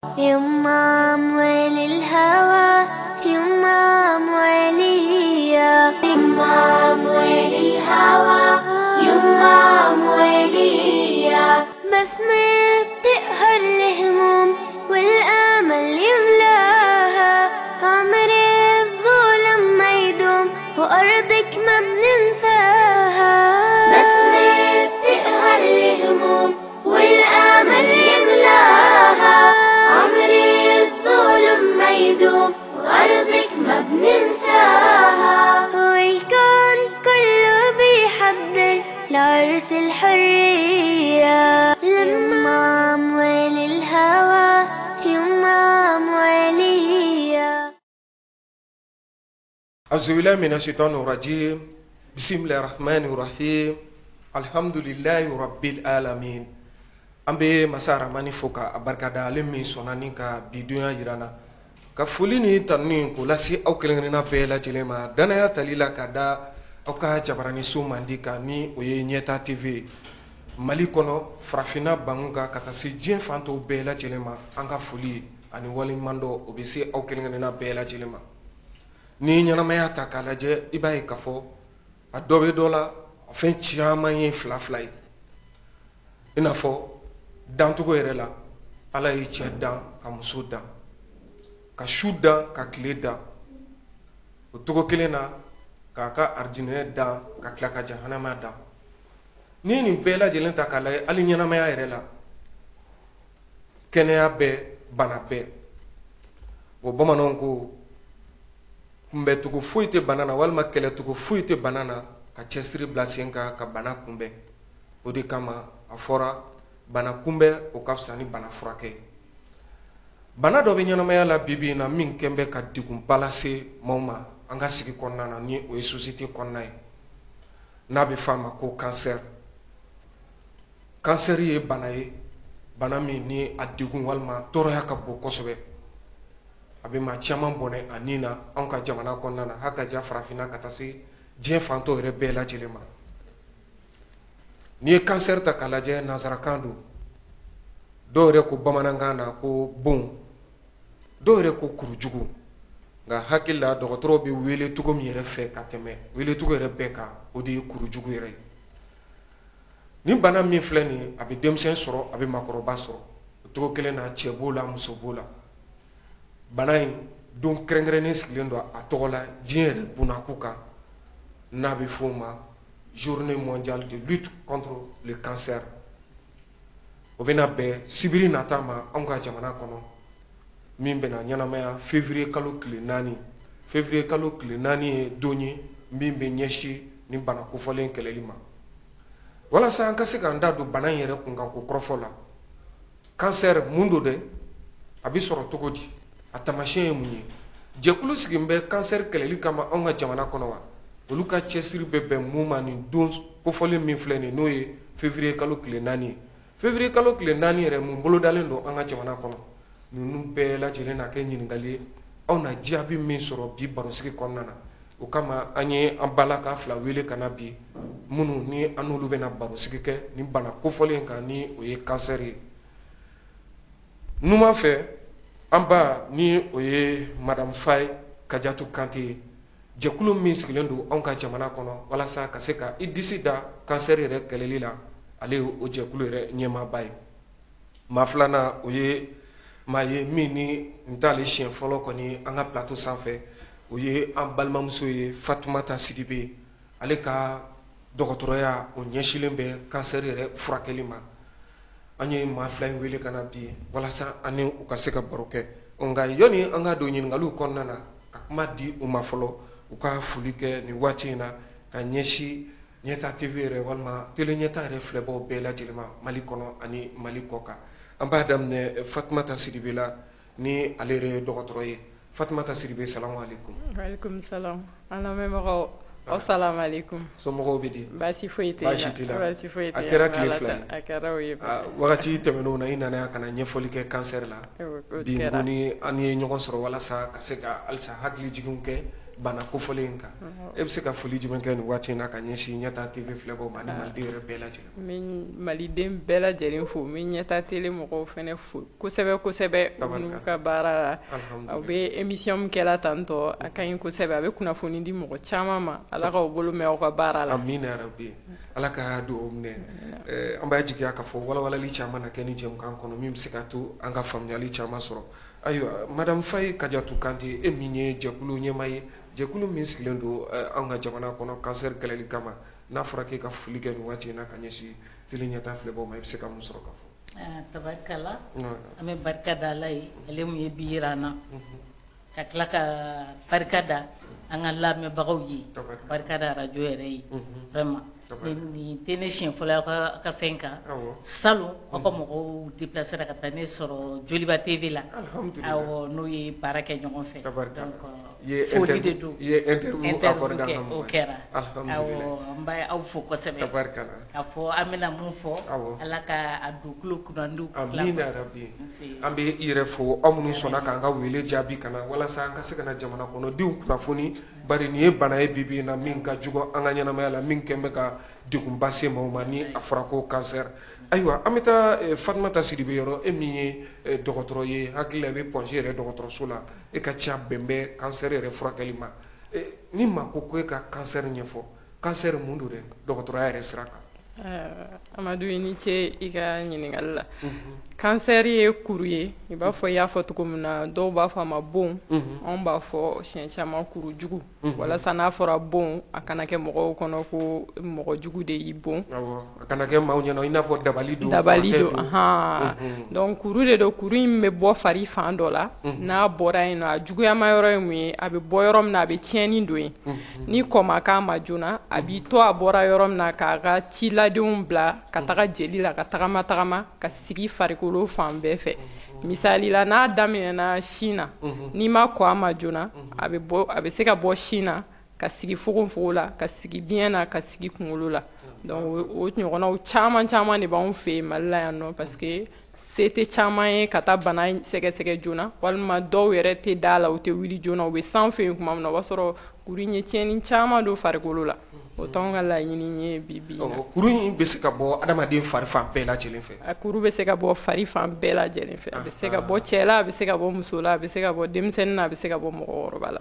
يما أموال الهوى، يما أموالية، يما أموال الهوى، يما أموالية. بسمة بتقهر الهموم والأمل يملاها، عمر الظلم ما يدوم وأرضك ما بننساها. بسمة بتقهر الهموم والأمل يملاها، عمر الظلم ما يدوم وأرضك ما بننساها. والكون كله بيحضر لعرس الحرية، لما أموال الهوى، يما أموالية. أعوذ بالله من الشيطان الرجيم. بسم الله الرحمن الرحيم. الحمد لله رب العالمين. An bɛ masa Ramani fo ka a barikada, ale min sɔnna ni ka bi donya jira an na, ka foli ni tanuni k'o lase aw kelen-kelenna bɛɛ lajɛlen ma, danaya tali la ka da aw ka jabaraniso mandi kan, ni o ye Ɲɛta TV ye Mali kɔnɔ, farafinna bangun kan, ka taa se diɲɛ fan tɔw bɛɛ lajɛlen ma. An ka foli ani waleɲumandɔn, o bɛ se aw kelen-kelenna bɛɛ lajɛlen ma. Ni ɲɛnamaya ta k'a lajɛ, i b'a ye k'a fɔ a dɔ bɛ dɔ la, a fɛn caman ye fila fila ye. I n'a fɔ dancogo yɛrɛ la, Ala ye cɛ dan ka muso dan, ka su dan ka tile dan. O cogo kelen na, k'a ka arijinɛ dan ka tila ka jahanama dan. N'i ye nin bɛɛ lajɛlen ta k'a lajɛ, hali ɲɛnamaya yɛrɛ la, kɛnɛya bɛɛ, bana bɛɛ. O bamananw ko kunbɛcogo foyi tɛ bana na, walima kɛlɛcogo foyi tɛ bana na, ka cɛsiri bila sen kan ka bana kunbɛn. O de kama a fɔra bana kunbɛn, o ka fisa ni bana furakɛ ye. Bana dɔ bɛ ɲɛnamaya la bi bi in na, min kɛn bɛ ka degunba lase maaw ma an ka sigi kɔnɔna na, ni o ye société kɔnɔna ye, n'a bɛ f'a ma ko cancer. Cancer ye bana ye, bana min ni a degun walima tɔɔrɔya ka bon kosɛbɛ. A bɛ maa caman bɔnɛ a nin na anw ka jamana kɔnɔna na, hali ka ja farafinna, ka taa se diɲɛ fan tɔw yɛrɛ bɛɛ lajɛlen ma. N'i ye cancer ta k'a lajɛ, nansarakan don, dɔw yɛrɛ ko bamanankan na ko bon, dɔw yɛrɛ ko kurujugu. Nka hakili la, dɔgɔtɔrɔw bɛ wele cogo min yɛrɛ fɛ ka tɛmɛ welecogo yɛrɛ bɛɛ kan, o de ye kurujugu yɛrɛ ye. Ni bana min filɛ nin ye, a bɛ denmisɛn sɔrɔ, a bɛ maakɔrɔba sɔrɔ. O cogo kelen na, cɛ b'o la, muso b'o la. Bana in don kɛrɛnkɛrɛnnen sigilen don a tɔgɔ la diɲɛ yɛrɛ bunakun kan, n'a bɛ f'o ma Journée mondiale de lutte contre le cancer. O bɛna bɛn sibiri nata ma anw ka jamana kɔnɔ, min bɛna ɲɛnamaya février kalo tile 4. Février kalo tile 4 ye don ye min bɛ ɲɛsin nin bana kofɔlen kɛlɛli ma. Walasa an ka se k'an da don bana in yɛrɛ kunkan ko kɔrɔfɔ la, cancer mun don dɛ, a bɛ sɔrɔ cogo di, a taamasiyɛn ye mun ye, jɛkulu sigilen bɛ cancer kɛlɛli kama anw ka jamana kɔnɔ wa, olu ka cɛsiri bɛ bɛn mun ma nin don kofɔlen min filɛ nin, n'o ye février kalo tile 4 ye. Février kalo tile 4 yɛrɛ, mun bolodalen don an ka jamana kɔnɔ? Ninnu bɛɛ lajɛlen na kɛ ɲininkali ye, aw na jaabi min sɔrɔ bi barosigi kɔnɔna na. O kama an ye an balaka fila wele ka na bi, minnu ni an n'olu bɛna barosigi kɛ nin bana kofɔlen kan, ni o ye cancer ye. Numan fɛ, an ba, ni o ye Madame Faye Kajatu Kante ye, jɛkulu min sigilen don anw ka jamana kɔnɔ walasa ka se ka i disi da cancer yɛrɛ kɛlɛli la, ale ye o jɛkulu yɛrɛ ɲɛmaaba ye. Maa filanan, o ye maa ye min ni n t'ale siɲɛ fɔlɔ kɔni an ka plateau sanfɛ, o ye an balimamuso ye, Fatumata Sidibe. Ale ka dɔgɔtɔrɔya, o ɲɛsinnen bɛ cancer yɛrɛ furakɛli ma. An ye maa fila in wele ka na bi walasa an ni u ka se ka baro kɛ. Nka yanni an ka don ɲininkaliw kɔnɔna na, ka kuma di u ma fɔlɔ, u ka foli kɛ nin waati in na ka ɲɛsin Ɲɛta TV yɛrɛ walima télé Ɲɛta yɛrɛ filɛbaw bɛɛ lajɛlen ma, Mali kɔnɔ ani Mali kɔ kan. An b'a daminɛ Fatumata Sidibe la, ni ale yɛrɛ ye dɔgɔtɔrɔ ye. Fatumata Sidibe, salamu aleykum. Waaleykum salam. An lamɛnbagaw, aw salamu aleykum. Somɔgɔw bɛ di? Baasi foyi tɛ. Baasi t'i la? Baasi foyi tɛ. A kɛra tile 2 ye. A kɛra o ye. Wagati tɛmɛnenw na, i nana yan ka na ɲɛfɔli kɛ cancer la. Bi tuguni, an ye ɲɔgɔn sɔrɔ walasa ka se ka halisa hakili jiginw kɛ. bana kofɔlen in kan. E bɛ se ka foli jumɛn kɛ nin waati in na ka ɲɛsin Ɲɛta TV filɛbaw ma ani maliden yɛrɛ bɛɛ lajɛlen? N bɛ maliden bɛɛ lajɛlen fo, n bɛ Ɲɛta Télé mɔgɔw fana fo kosɛbɛ kosɛbɛ n'u ka baara la. Aw bɛ émission min kɛla tantɔ, a ka ɲi kosɛbɛ, a bɛ kunnafoni di mɔgɔ caman ma. Ala k'aw bolo mɛn aw ka baara la. Amina yarabi, Ala ka dugawu minɛ. An b'a jigiya k'a fɔ walawalali caman na kɛ ni jɛmukan kɔnɔ min bɛ se ka to an ka faamuyali caman sɔrɔ. Ayiwa, madame Faye Kadiatou Kante, e min ye jɛkulu ɲɛmaa ye, jɛkulu min sigilen don an ka jamana kɔnɔ kansɛri kɛlɛli kama, n'a fɔra k'e ka foli kɛ nin waati in na ka ɲɛsin Télé Ɲɛta filɛbaw ma, i bɛ se ka mun sɔrɔ ka fɔ? Tabarikala, an bɛ barika da Ala ye, ale mun ye bi jira an na, ka tila ka barika da an ka lamɛnbagaw ye, barika da arajo yɛrɛ ye. Vraiment, nin tɛ ne siɲɛ fɔlɔ aw ka fɛn kan. Salon aw ka mɔgɔw déplacé ka taa ne sɔrɔ Joliba TV la, awɔ, n'o ye baara kɛ ɲɔgɔn fɛ. Donc foli de don, interview kɛ o kɛra. Awɔ, n bɛ aw fo kosɛbɛ, k'a fɔ an bɛna mun fɔ, Ala ka a don tulo kunnandi. Amina yarabi. An bɛ i yɛrɛ fo, aw minnu sɔnna k'an ka wele jaabi ka na walasa an ka se ka na jamana kɔnɔdenw kunnafoni, bari nin ye bana ye bi bi in na min ka jugu an ka ɲɛnamaya la, min kɛn bɛ ka degunba se maaw ma, ni a fɔra ko kansɛri. Ayiwa, an bɛ taa Fatumata Sidibe yɔrɔ, e min ye dɔgɔtɔrɔ ye, hakili la i bɛ Point G yɛrɛ dɔgɔtɔrɔso la, e ka ca bɛn bɛ kansɛri yɛrɛ furakɛli ma. Ni maa ko ko e ka kansɛri ɲɛfɔ, kansɛri mun don dɛ dɔgɔtɔrɔya yɛrɛ sira kan? Amadu, i ni ce i ka ɲininkali la. Kansɛri ye kuru ye, i b'a fɔ i y'a fɔ cogo min na, dɔw b'a fɔ a ma bon, anw b'a fɔ siɲɛ caman kuru jugu, walasa n'a fɔra bon a kana kɛ mɔgɔw kɔnɔ ko mɔgɔ jugu de y'i bon, a kana kɛ maaw ɲɛna i n'a fɔ dabali don. Dabali don, donc kuru de don. Kuru in bɛ bɔ fari fan dɔ la, n'a bɔra yen nɔ, a juguyama yɔrɔ ye mun ye? A bɛ bɔ yɔrɔ min na, a bɛ tiɲɛni don yen. Ni kɔma k'a ma joona, a b'i to a bɔra yɔrɔ min na k'a ka ciladenw bila ka taga jeli la, ka tagama tagama ka sigi farikolo fan bɛɛ fɛ. Misali la, n'a daminɛna sin na, n'i ma kɔ a ma joona, a bɛ bɔ, a bɛ se ka bɔ sin na ka sigi fogofogo la, ka sigi biɲɛ na, ka sigi kunkolo la. Donc o ɲɔgɔnnaw caman caman de b'anw fɛ yen Mali la yan nɔ, parce que se tɛ caman ye ka taa bana sɛgɛsɛgɛ joona, walima dɔw yɛrɛ tɛ da la, u tɛ wuli joona, u bɛ san fɛ yen tuma min na, o b'a sɔrɔ kuru in ye tiɲɛni caman don farikolo la. O t'anw ka laɲini ye bi bi in na. Kuru in bɛ se ka bɔ adamaden fari fan bɛɛ lajɛlen fɛ? A kuru bɛ se ka bɔ fari fan bɛɛ lajɛlen fɛ. A bɛ se ka bɔ cɛ la, a bɛ se ka bɔ muso la, a bɛ se ka bɔ denmisɛnnin na, a bɛ se ka bɔ mɔgɔkɔrɔba la.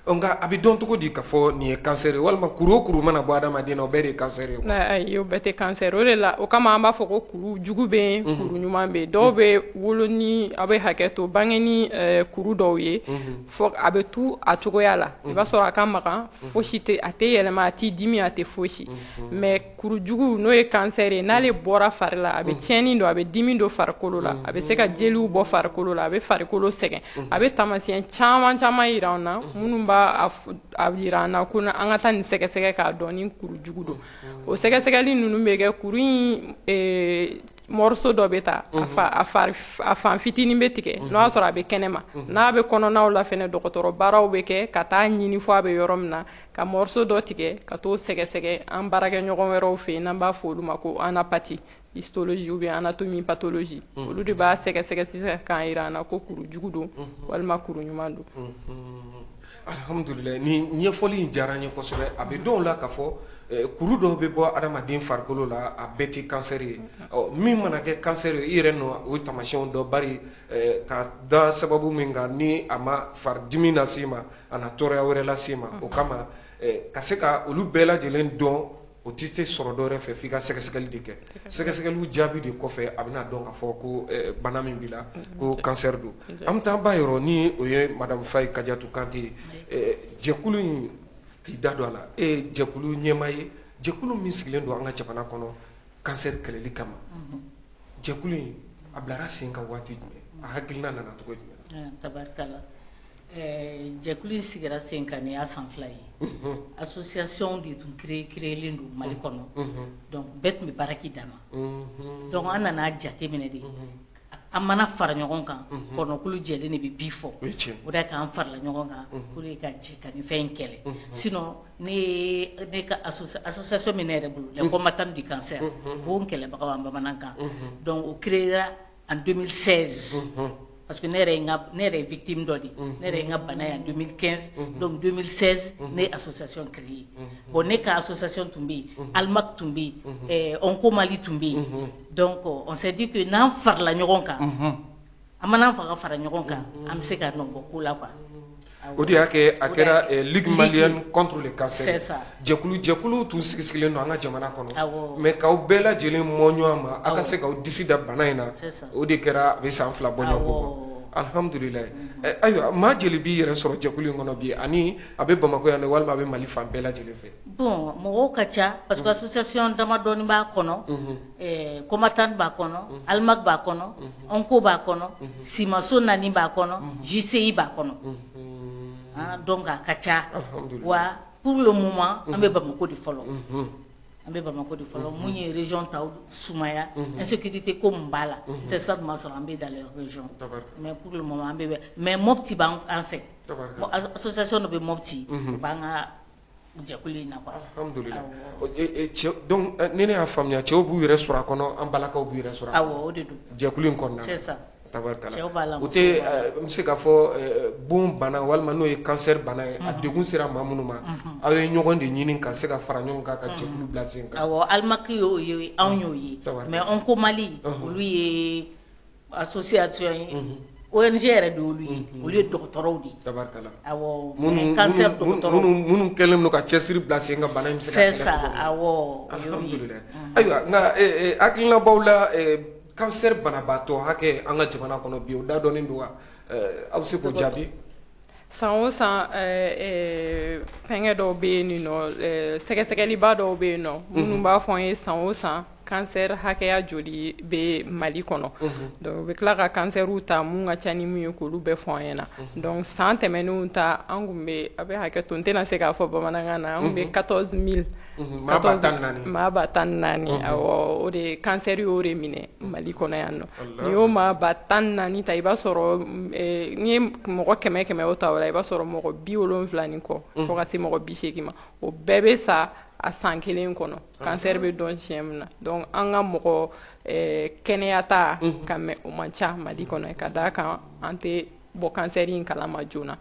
Nka a bɛ dɔn cogo di k'a fɔ nin ye kansɛri ye? Walima kuru o kuru mana bɔ adamaden na, o bɛɛ de ye kansɛri ye? Ayi, o bɛɛ tɛ kansɛri. O de la, o kama an b'a fɔ ko kuru jugu bɛ yen, kuru ɲuman bɛ yen. Dɔw bɛ wolo ni, a bɛ hakɛ to, bange ni kuru dɔw ye, fɔ a bɛ tu a cogoya la, i b'a sɔrɔ a ka magan, fosi tɛ, a tɛ yɛlɛma, a t'i dimi, a tɛ fosi. Mais kuru jugu, n'o ye kansɛri ye, n'ale bɔra fari la, a bɛ tiɲɛni don, a bɛ dimi don farikolo la, a bɛ se ka jeliw bɔ farikolo la, a bɛ farikolo sɛgɛn, a bɛ taamasiyɛn caman caman yira an na minnu b'a a yira an na ko an ka taa nin sɛgɛsɛgɛ k'a dɔn ni kuru jugu don. O sɛgɛsɛgɛli ninnu bɛ kɛ, kuru in morceau dɔ bɛ ta, a fan fitinin bɛ tigɛ, n'o y'a sɔrɔ a bɛ kɛnɛma, n'a bɛ kɔnɔnaw la fɛnɛ, dɔgɔtɔrɔ baaraw bɛ kɛ ka taa ɲini fo a bɛ yɔrɔ min na, ka morceau dɔ tigɛ ka t'o sɛgɛsɛgɛ an baarakɛɲɔgɔn wɛrɛw fɛ yen, n'an b'a fɔ olu ma ko anapathie histologie ou bien anatomie pathologie. Olu de b'a sɛgɛsɛgɛ sisan k'a jira an na ko kuru jugu don walima kuru ɲuman don. Alhamdulillah, ni ɲɛfɔli in diyara n ye kosɛbɛ. A bɛ dɔw la k'a fɔ kuru dɔw bɛ bɔ adamaden farikolo la, a bɛɛ tɛ kansɛri ye. Ɔ, min mana kɛ kansɛri ye, i yɛrɛ nɔ o taamasiyɛnw dɔ, bari ka da sababu min kan, ni a ma faridimi lase i ma, a na tɔɔrɔya wɛrɛ lase i ma. O kama, ka se ka olu bɛɛ lajɛlen dɔn, o tɛ sɔrɔ dɔwɛrɛ fɛ f'i ka sɛgɛsɛgɛli de kɛ. Sɛgɛsɛgɛliw jaabi de kɔfɛ, a bɛna dɔn k'a fɔ ko bana min b'i la, ko kansɛri don. An bɛ taa ba yɔrɔ, ni o ye madame Faye Kadiatou Kante ye. Jɛkulu in, k'i da don a la, e ye jɛkulu ɲɛmaa ye, jɛkulu min sigilen don an ka jamana kɔnɔ kansɛri kɛlɛli kama. Jɛkulu in a bilara sen kan waati jumɛn? A hakilina nana cogo jumɛn? Tabarikala, jɛkulu in sigira sen kan nin y'a san 2 ye. Association de tun créé don Mali kɔnɔ, donc bɛɛ tun bɛ baara k'i dan ma. Donc an nana jate minɛ de, an mana fara ɲɔgɔn kan, kɔnɔkulu jɛlen de bɛ bi fɔ. O de k'an farala ɲɔgɔn kan pour que ka jɛ ka nin fɛn in kɛlɛ. Sinon ne ka association min ne yɛrɛ bolo, les combattants du cancer, bon kɛlɛbagaw en bamanankan, donc o créera en 2016. Parce que ne yɛrɛ ye victime dɔ de, ne yɛrɛ ye n ka bana ye en 2015, donc 2016 ne ye association créée. Bon, ne ka association tun bɛ yen, Almac tun bɛ yen, Onco Mali tun bɛ yen. Donc on s'est dit que n'an farala ɲɔgɔn kan, an mana faga fara ɲɔgɔn kan, an bɛ se ka nɔ bɔ ko la quoi. O de y'a kɛ a kɛra Ligue malienne contre le cancer. C'est ça. Jɛkulu tun sigi sigilen don an ka jamana kɔnɔ, mais k'aw bɛɛ lajɛlen mɔ ɲɔgɔn ma, aw ka se k'aw disi da bana in na, o de kɛra a bɛ san 2 bɔ ɲɔgɔn kɔ. Alhamdulilayi. Ayiwa, maa jeli b'i yɛrɛ sɔrɔ jɛkulu in kɔnɔ bi, ani a bɛ Bamakɔ yan walima a bɛ Mali fan bɛɛ lajɛlen fɛ? Bon, mɔgɔw ka ca parce que association damadɔni b'a kɔnɔ, Combattant b'a kɔnɔ, Almac b'a kɔnɔ, Onco b'a kɔnɔ, Simaso naani b'a kɔnɔ, JCI b'a kɔnɔ. Donc a ka ca. Wa pour le moment an bɛ Bamakɔ de fɔlɔ. An bɛ Bamakɔ de fɔlɔ. Mun ye région taw sumaya, insécurité ko mun b'a la, tɛ sa ma sɔrɔ an bɛ dans les régions. Mais pour le moment an bɛ, mais Mopti b'an fɛ. Association dɔ bɛ Mopti, u b'an ka jɛkulu in na quoi. Alhamdulilayi. Donc ni ne y'a faamuya, cɛw b'u yɛrɛ sɔrɔ a kɔnɔ, an balakaw b'u yɛrɛ sɔrɔ a kɔnɔ. Awɔ, o de don. Jɛkulu in kɔnɔna na. C'est ça. Tabarikala. O tɛ n bɛ se k'a fɔ bon bana walima n'o ye cancer bana ye, a degun sera maa minnu ma, aw ye ɲɔgɔn de ɲini ka se ka fara ɲɔgɔn kan ka jɛkulu bila sen kan. Awɔ, Almac y'o ye, anw y'o ye, mais Onco Mali olu ye association ye, ONG yɛrɛ de y'olu ye, olu ye dɔgɔtɔrɔw de ye. Tabarikala. Awɔ, cancer dɔgɔtɔrɔw. Minnu kɛlen don ka cɛsiri bila sen kan bana in bɛ se ka kɛlɛ. C'est ça, awɔ. Alhamdulilayi. Ayiwa, nka hakilina b'aw la cancer banabaatɔ hakɛ an ka jamana kɔnɔ bi, o da dɔnnen don wa? Aw bɛ se k'o jaabi? San o san fɛnkɛ dɔw bɛ yen nɔ, sɛgɛsɛgɛliba dɔw bɛ yen nɔ minnu b'a fɔ an ye san o san cancer hakɛya joli bɛ Mali kɔnɔ. Donc u bɛ tila ka canceriw ta mun ka ca ni mun ye k'olu bɛɛ fɔ an ɲɛna. Donc san tɛmɛnenw ta, an kun bɛ, a bɛ hakɛ to, n tɛna se k'a fɔ bamanankan na, an kun bɛ 14 000. Maa 14,000. Maa 14,000, awɔ, o de cancer y'o de minɛ Mali kɔnɔ yan nɔ. N'i y'o maa 14,000 ta, i b'a sɔrɔ n'i ye mɔgɔ 100 100 o ta o la, i b'a sɔrɔ mɔgɔ 70 ni kɔ fo ka se mɔgɔ 80 ma, o bɛɛ bɛ sa a san kelen kɔnɔ. Cancer bɛ dɔn siɲɛ min na. Donc an ka mɔgɔ kɛnɛya ta ka mɛn o man ca Mali kɔnɔ, ka d'a kan an tɛ bɔ cancer in kalama joona.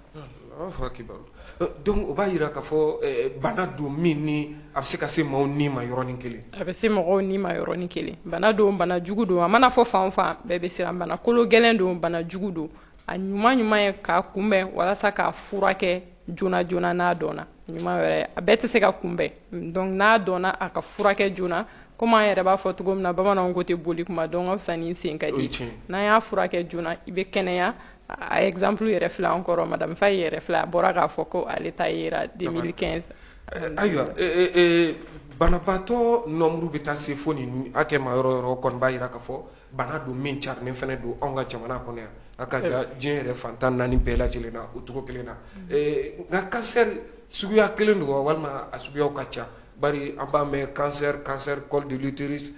Donc o b'a jira k'a fɔ bana don min ni a bɛ se ka se maaw ni ma yɔrɔnin kelen. A bɛ se mɔgɔw ni ma yɔrɔnin kelen. Bana don, bana jugu don, a mana fɔ fan o fan bɛɛ bɛ siran. Bana kolo gɛlɛn don, bana jugu don. A ɲuman ɲuman ye k'a kunbɛn walasa k'a furakɛ joona joona n'a dɔnna. Ɲuman wɛrɛ, a bɛɛ tɛ se ka kunbɛn. Donc n'a dɔnna, a ka furakɛ joona. Komi an yɛrɛ b'a fɔ cogo min na, bamananw ko tɛ boli kuma, donc ka fisa ni sen ka di. N'an y'a furakɛ joona, i bɛ kɛnɛya. A exemple yɛrɛ filɛ an kɔrɔ, madame Faye yɛrɛ filɛ, a bɔra k'a fɔ ko ale ta yera 2015. Ayiwa, banabaatɔ nombre bɛ taa se fo nin hakɛ ma yɔrɔ yɔrɔ, kɔni b'a jira k'a fɔ bana don min carinen fana don anw ka jamana kɔnɔ yan, a ka diɲɛ yɛrɛ fantan naani bɛɛ lajɛlen na o cogo kelen na. Nka cancer suguya kelen don wa walima a suguyaw ka ca? Bari an b'a mɛn cancer col de l'utérus,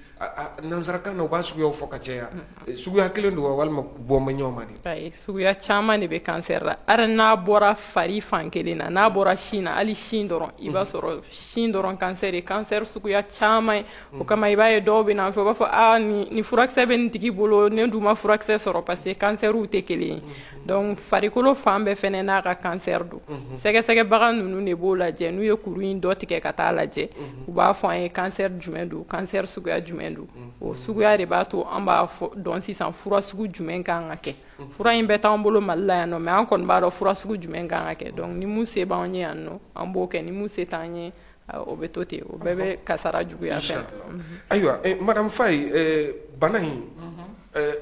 nansarakan na u b'a suguyaw fɔ ka caya. Suguya kelen don wa walima bɔ ma ɲɔgɔn ma de? Ayi, suguya caman de bɛ cancer la. Hali n'a bɔra fari fan kelen na, n'a bɔra sin na, hali sin dɔrɔn, i b'a sɔrɔ sin dɔrɔn cancer ye, cancer suguya caman ye. O kama i b'a ye dɔw bɛ na an fɛ, u b'a fɔ aa nin furakisɛ bɛ nin tigi bolo, ne dun ma furakisɛ sɔrɔ, parce que canceriw tɛ kelen ye. Donc farikolo fan bɛɛ fɛnɛ n'a ka cancer don. Sɛgɛsɛgɛbaga ninnu de b'o lajɛ, n'u ye kuru in dɔ tigɛ ka taa lajɛ, u b'a fɔ an ye cancer jumɛn don, cancer suguya jumɛn don. O suguya de b'a to an b'a dɔn sisan fura sugu jumɛn kan ka kɛ. Fura in bɛɛ t'an bolo Mali la yan nɔ, mais an kɔni b'a dɔn fura sugu jumɛn kan ka kɛ. Donc ni mun se b'an ye yan nɔ, an b'o kɛ, ni mun se t'an ye, o bɛ to ten, o bɛɛ bɛ kasara juguya fɛn. Ayiwa, madame Faye, bana in,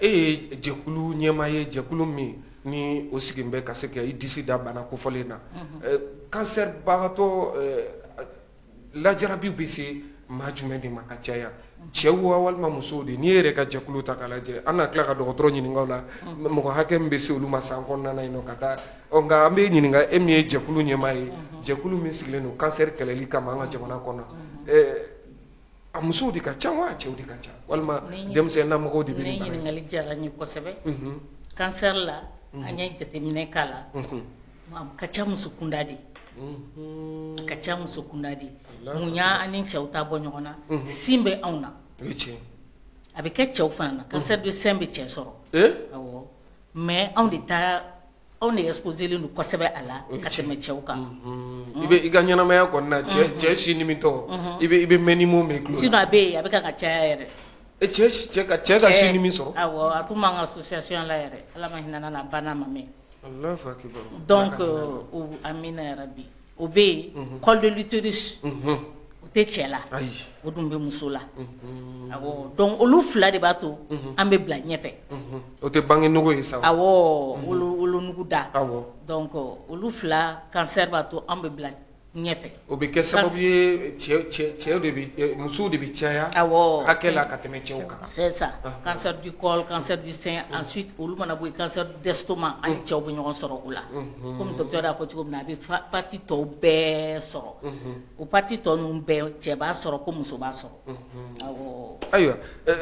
e ye jɛkulu ɲɛmaa ye, jɛkulu min ni o sigilen bɛ ka se ka i disi da bana kofɔlen na. Cancer bagatɔ lajarabiw bɛ se maa jumɛn de ma ka caya? Cɛw wa walima musow de? N'i yɛrɛ ka jɛkulu ta k'a lajɛ, an na tila ka dɔgɔtɔrɔ ɲininka o la, mɔgɔ hakɛ min bɛ se olu ma san kɔnɔna na yen nɔ ka taa. Nka an bɛ ɲininka e min ye jɛkulu ɲɛmaa ye, jɛkulu min sigilen don cancer kɛlɛli kama an ka jamana kɔnɔ, a musow de ka ca wa a cɛw de ka ca walima denmisɛnninlamɔgɔw de bɛ nin bana in? Nin ɲininkali diyara n ye kosɛbɛ. Cancer la, an ye jateminɛ k'a la, a ka ca muso kunda de. A ka ca muso kunda de. Mun y'a an ni cɛw ta bɔ ɲɔgɔn na? Sin bɛ anw na. A bɛ kɛ cɛw fana na. Cancer du sein bɛ cɛ sɔrɔ. Awɔ. Mais anw de ta, anw de exposé len don kosɛbɛ a la ka tɛmɛ cɛw kan. I bɛ i ka ɲɛnamaya kɔnɔna na, cɛ sin nimitɔ, i bɛ mɛn ni mun mɛn i tulo la. Sinon a bɛ yen, a bɛ ka caya yɛrɛ. E, cɛ ka sin nimi sɔrɔ? Awɔ, a tun b'an ka association la yɛrɛ, Ala ma hinɛ n'a banna, ma mɛn. Allahu akibar. Donc o, amina yarabi, o bɛ yen. Col de l'utérus, o tɛ cɛ la. Ayi. O dun bɛ muso la, awɔ. Donc olu fila de b'a to an bɛ bila ɲɛfɛ. O tɛ bange nɔgɔ ye sa? Awɔ, wolonugu da. Donc olu fila cancer b'a to an bɛ bila ɲɛfɛ. O bɛ kɛ sababu ye cɛ de bɛ, musow de bɛ caya hakɛ la ka tɛmɛ cɛw kan. C'est ça, cancer du col, cancer du sein. Ensuite olu mana bɔ yen, cancer d'estomac, ani cɛw bɛ ɲɔgɔn sɔrɔ o la. Komi docteur y'a fɔ cogo min na, a bɛ partie tɔw bɛɛ sɔrɔ. O partie tɔ ninnu bɛɛ, cɛ b'a sɔrɔ ko muso b'a sɔrɔ, awɔ. Ayiwa,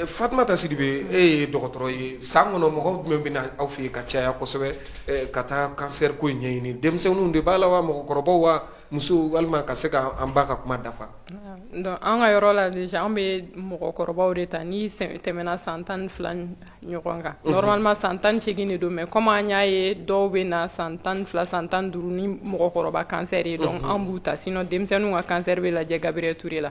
Fatumata Sidibe, e ye dɔgɔtɔrɔ ye. San kɔnɔ, mɔgɔ jumɛn bɛ na aw fɛ yen ka caya kosɛbɛ ka taa cancer ko in ɲɛɲini? Denmisɛnninw de b'a la wa, mɔgɔkɔrɔbaw wa, musow, walima ka se ka an ba ka kuma dafa? Donc an ka yɔrɔ la, déjà an bɛ mɔgɔkɔrɔbaw de ta n'i tɛmɛna san 12 ɲɔgɔn kan. Normalement san 18 de don, mais comme an y'a ye dɔw bɛ na san 12, san 15 ni mɔgɔkɔrɔba cancer ye, donc an b'u ta. Sinon denmisɛnninw ka cancer bɛ lajɛ Gabriel Touré la.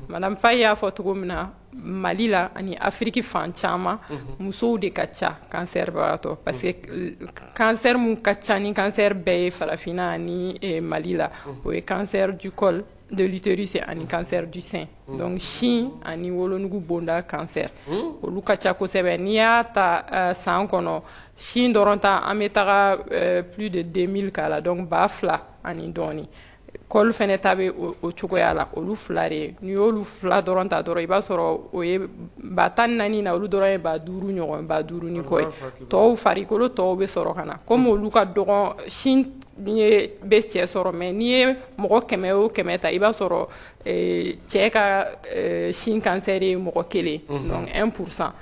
Madame Faye y'a fɔ cogo min na, Mali la ani Afiriki fan caman, musow de ka ca cancer bagatɔ, parce que cancer mun ka ca ni cancer bɛɛ ye farafinna ani Mali la, o ye cancer du col de l'utérus ani cancer du sein. Donc sin ani wolonugu bonda cancer, olu ka ca kosɛbɛ. N'i y'a ta san kɔnɔ, sin dɔrɔn ta, an bɛ taga plus de 2000 k'a la, donc 2000 ani dɔɔni. Col fɛnɛ ta bɛ o cogoya la. Olu fila de ye. N'i y'olu fila dɔrɔn ta dɔrɔn, i b'a sɔrɔ o ye 14 000 na, olu dɔrɔn ye 5000 ɲɔgɔn, 5000 ni kɔ ye. Tɔw, farikolo tɔw bɛ sɔrɔ ka na. Komi olu ka dɔgɔn, sin ye bɛ cɛ sɔrɔ, mais n'i ye mɔgɔ 100 o 100 ta, i b'a sɔrɔ cɛ ka sin cancer ye mɔgɔ kelen, donc 1%.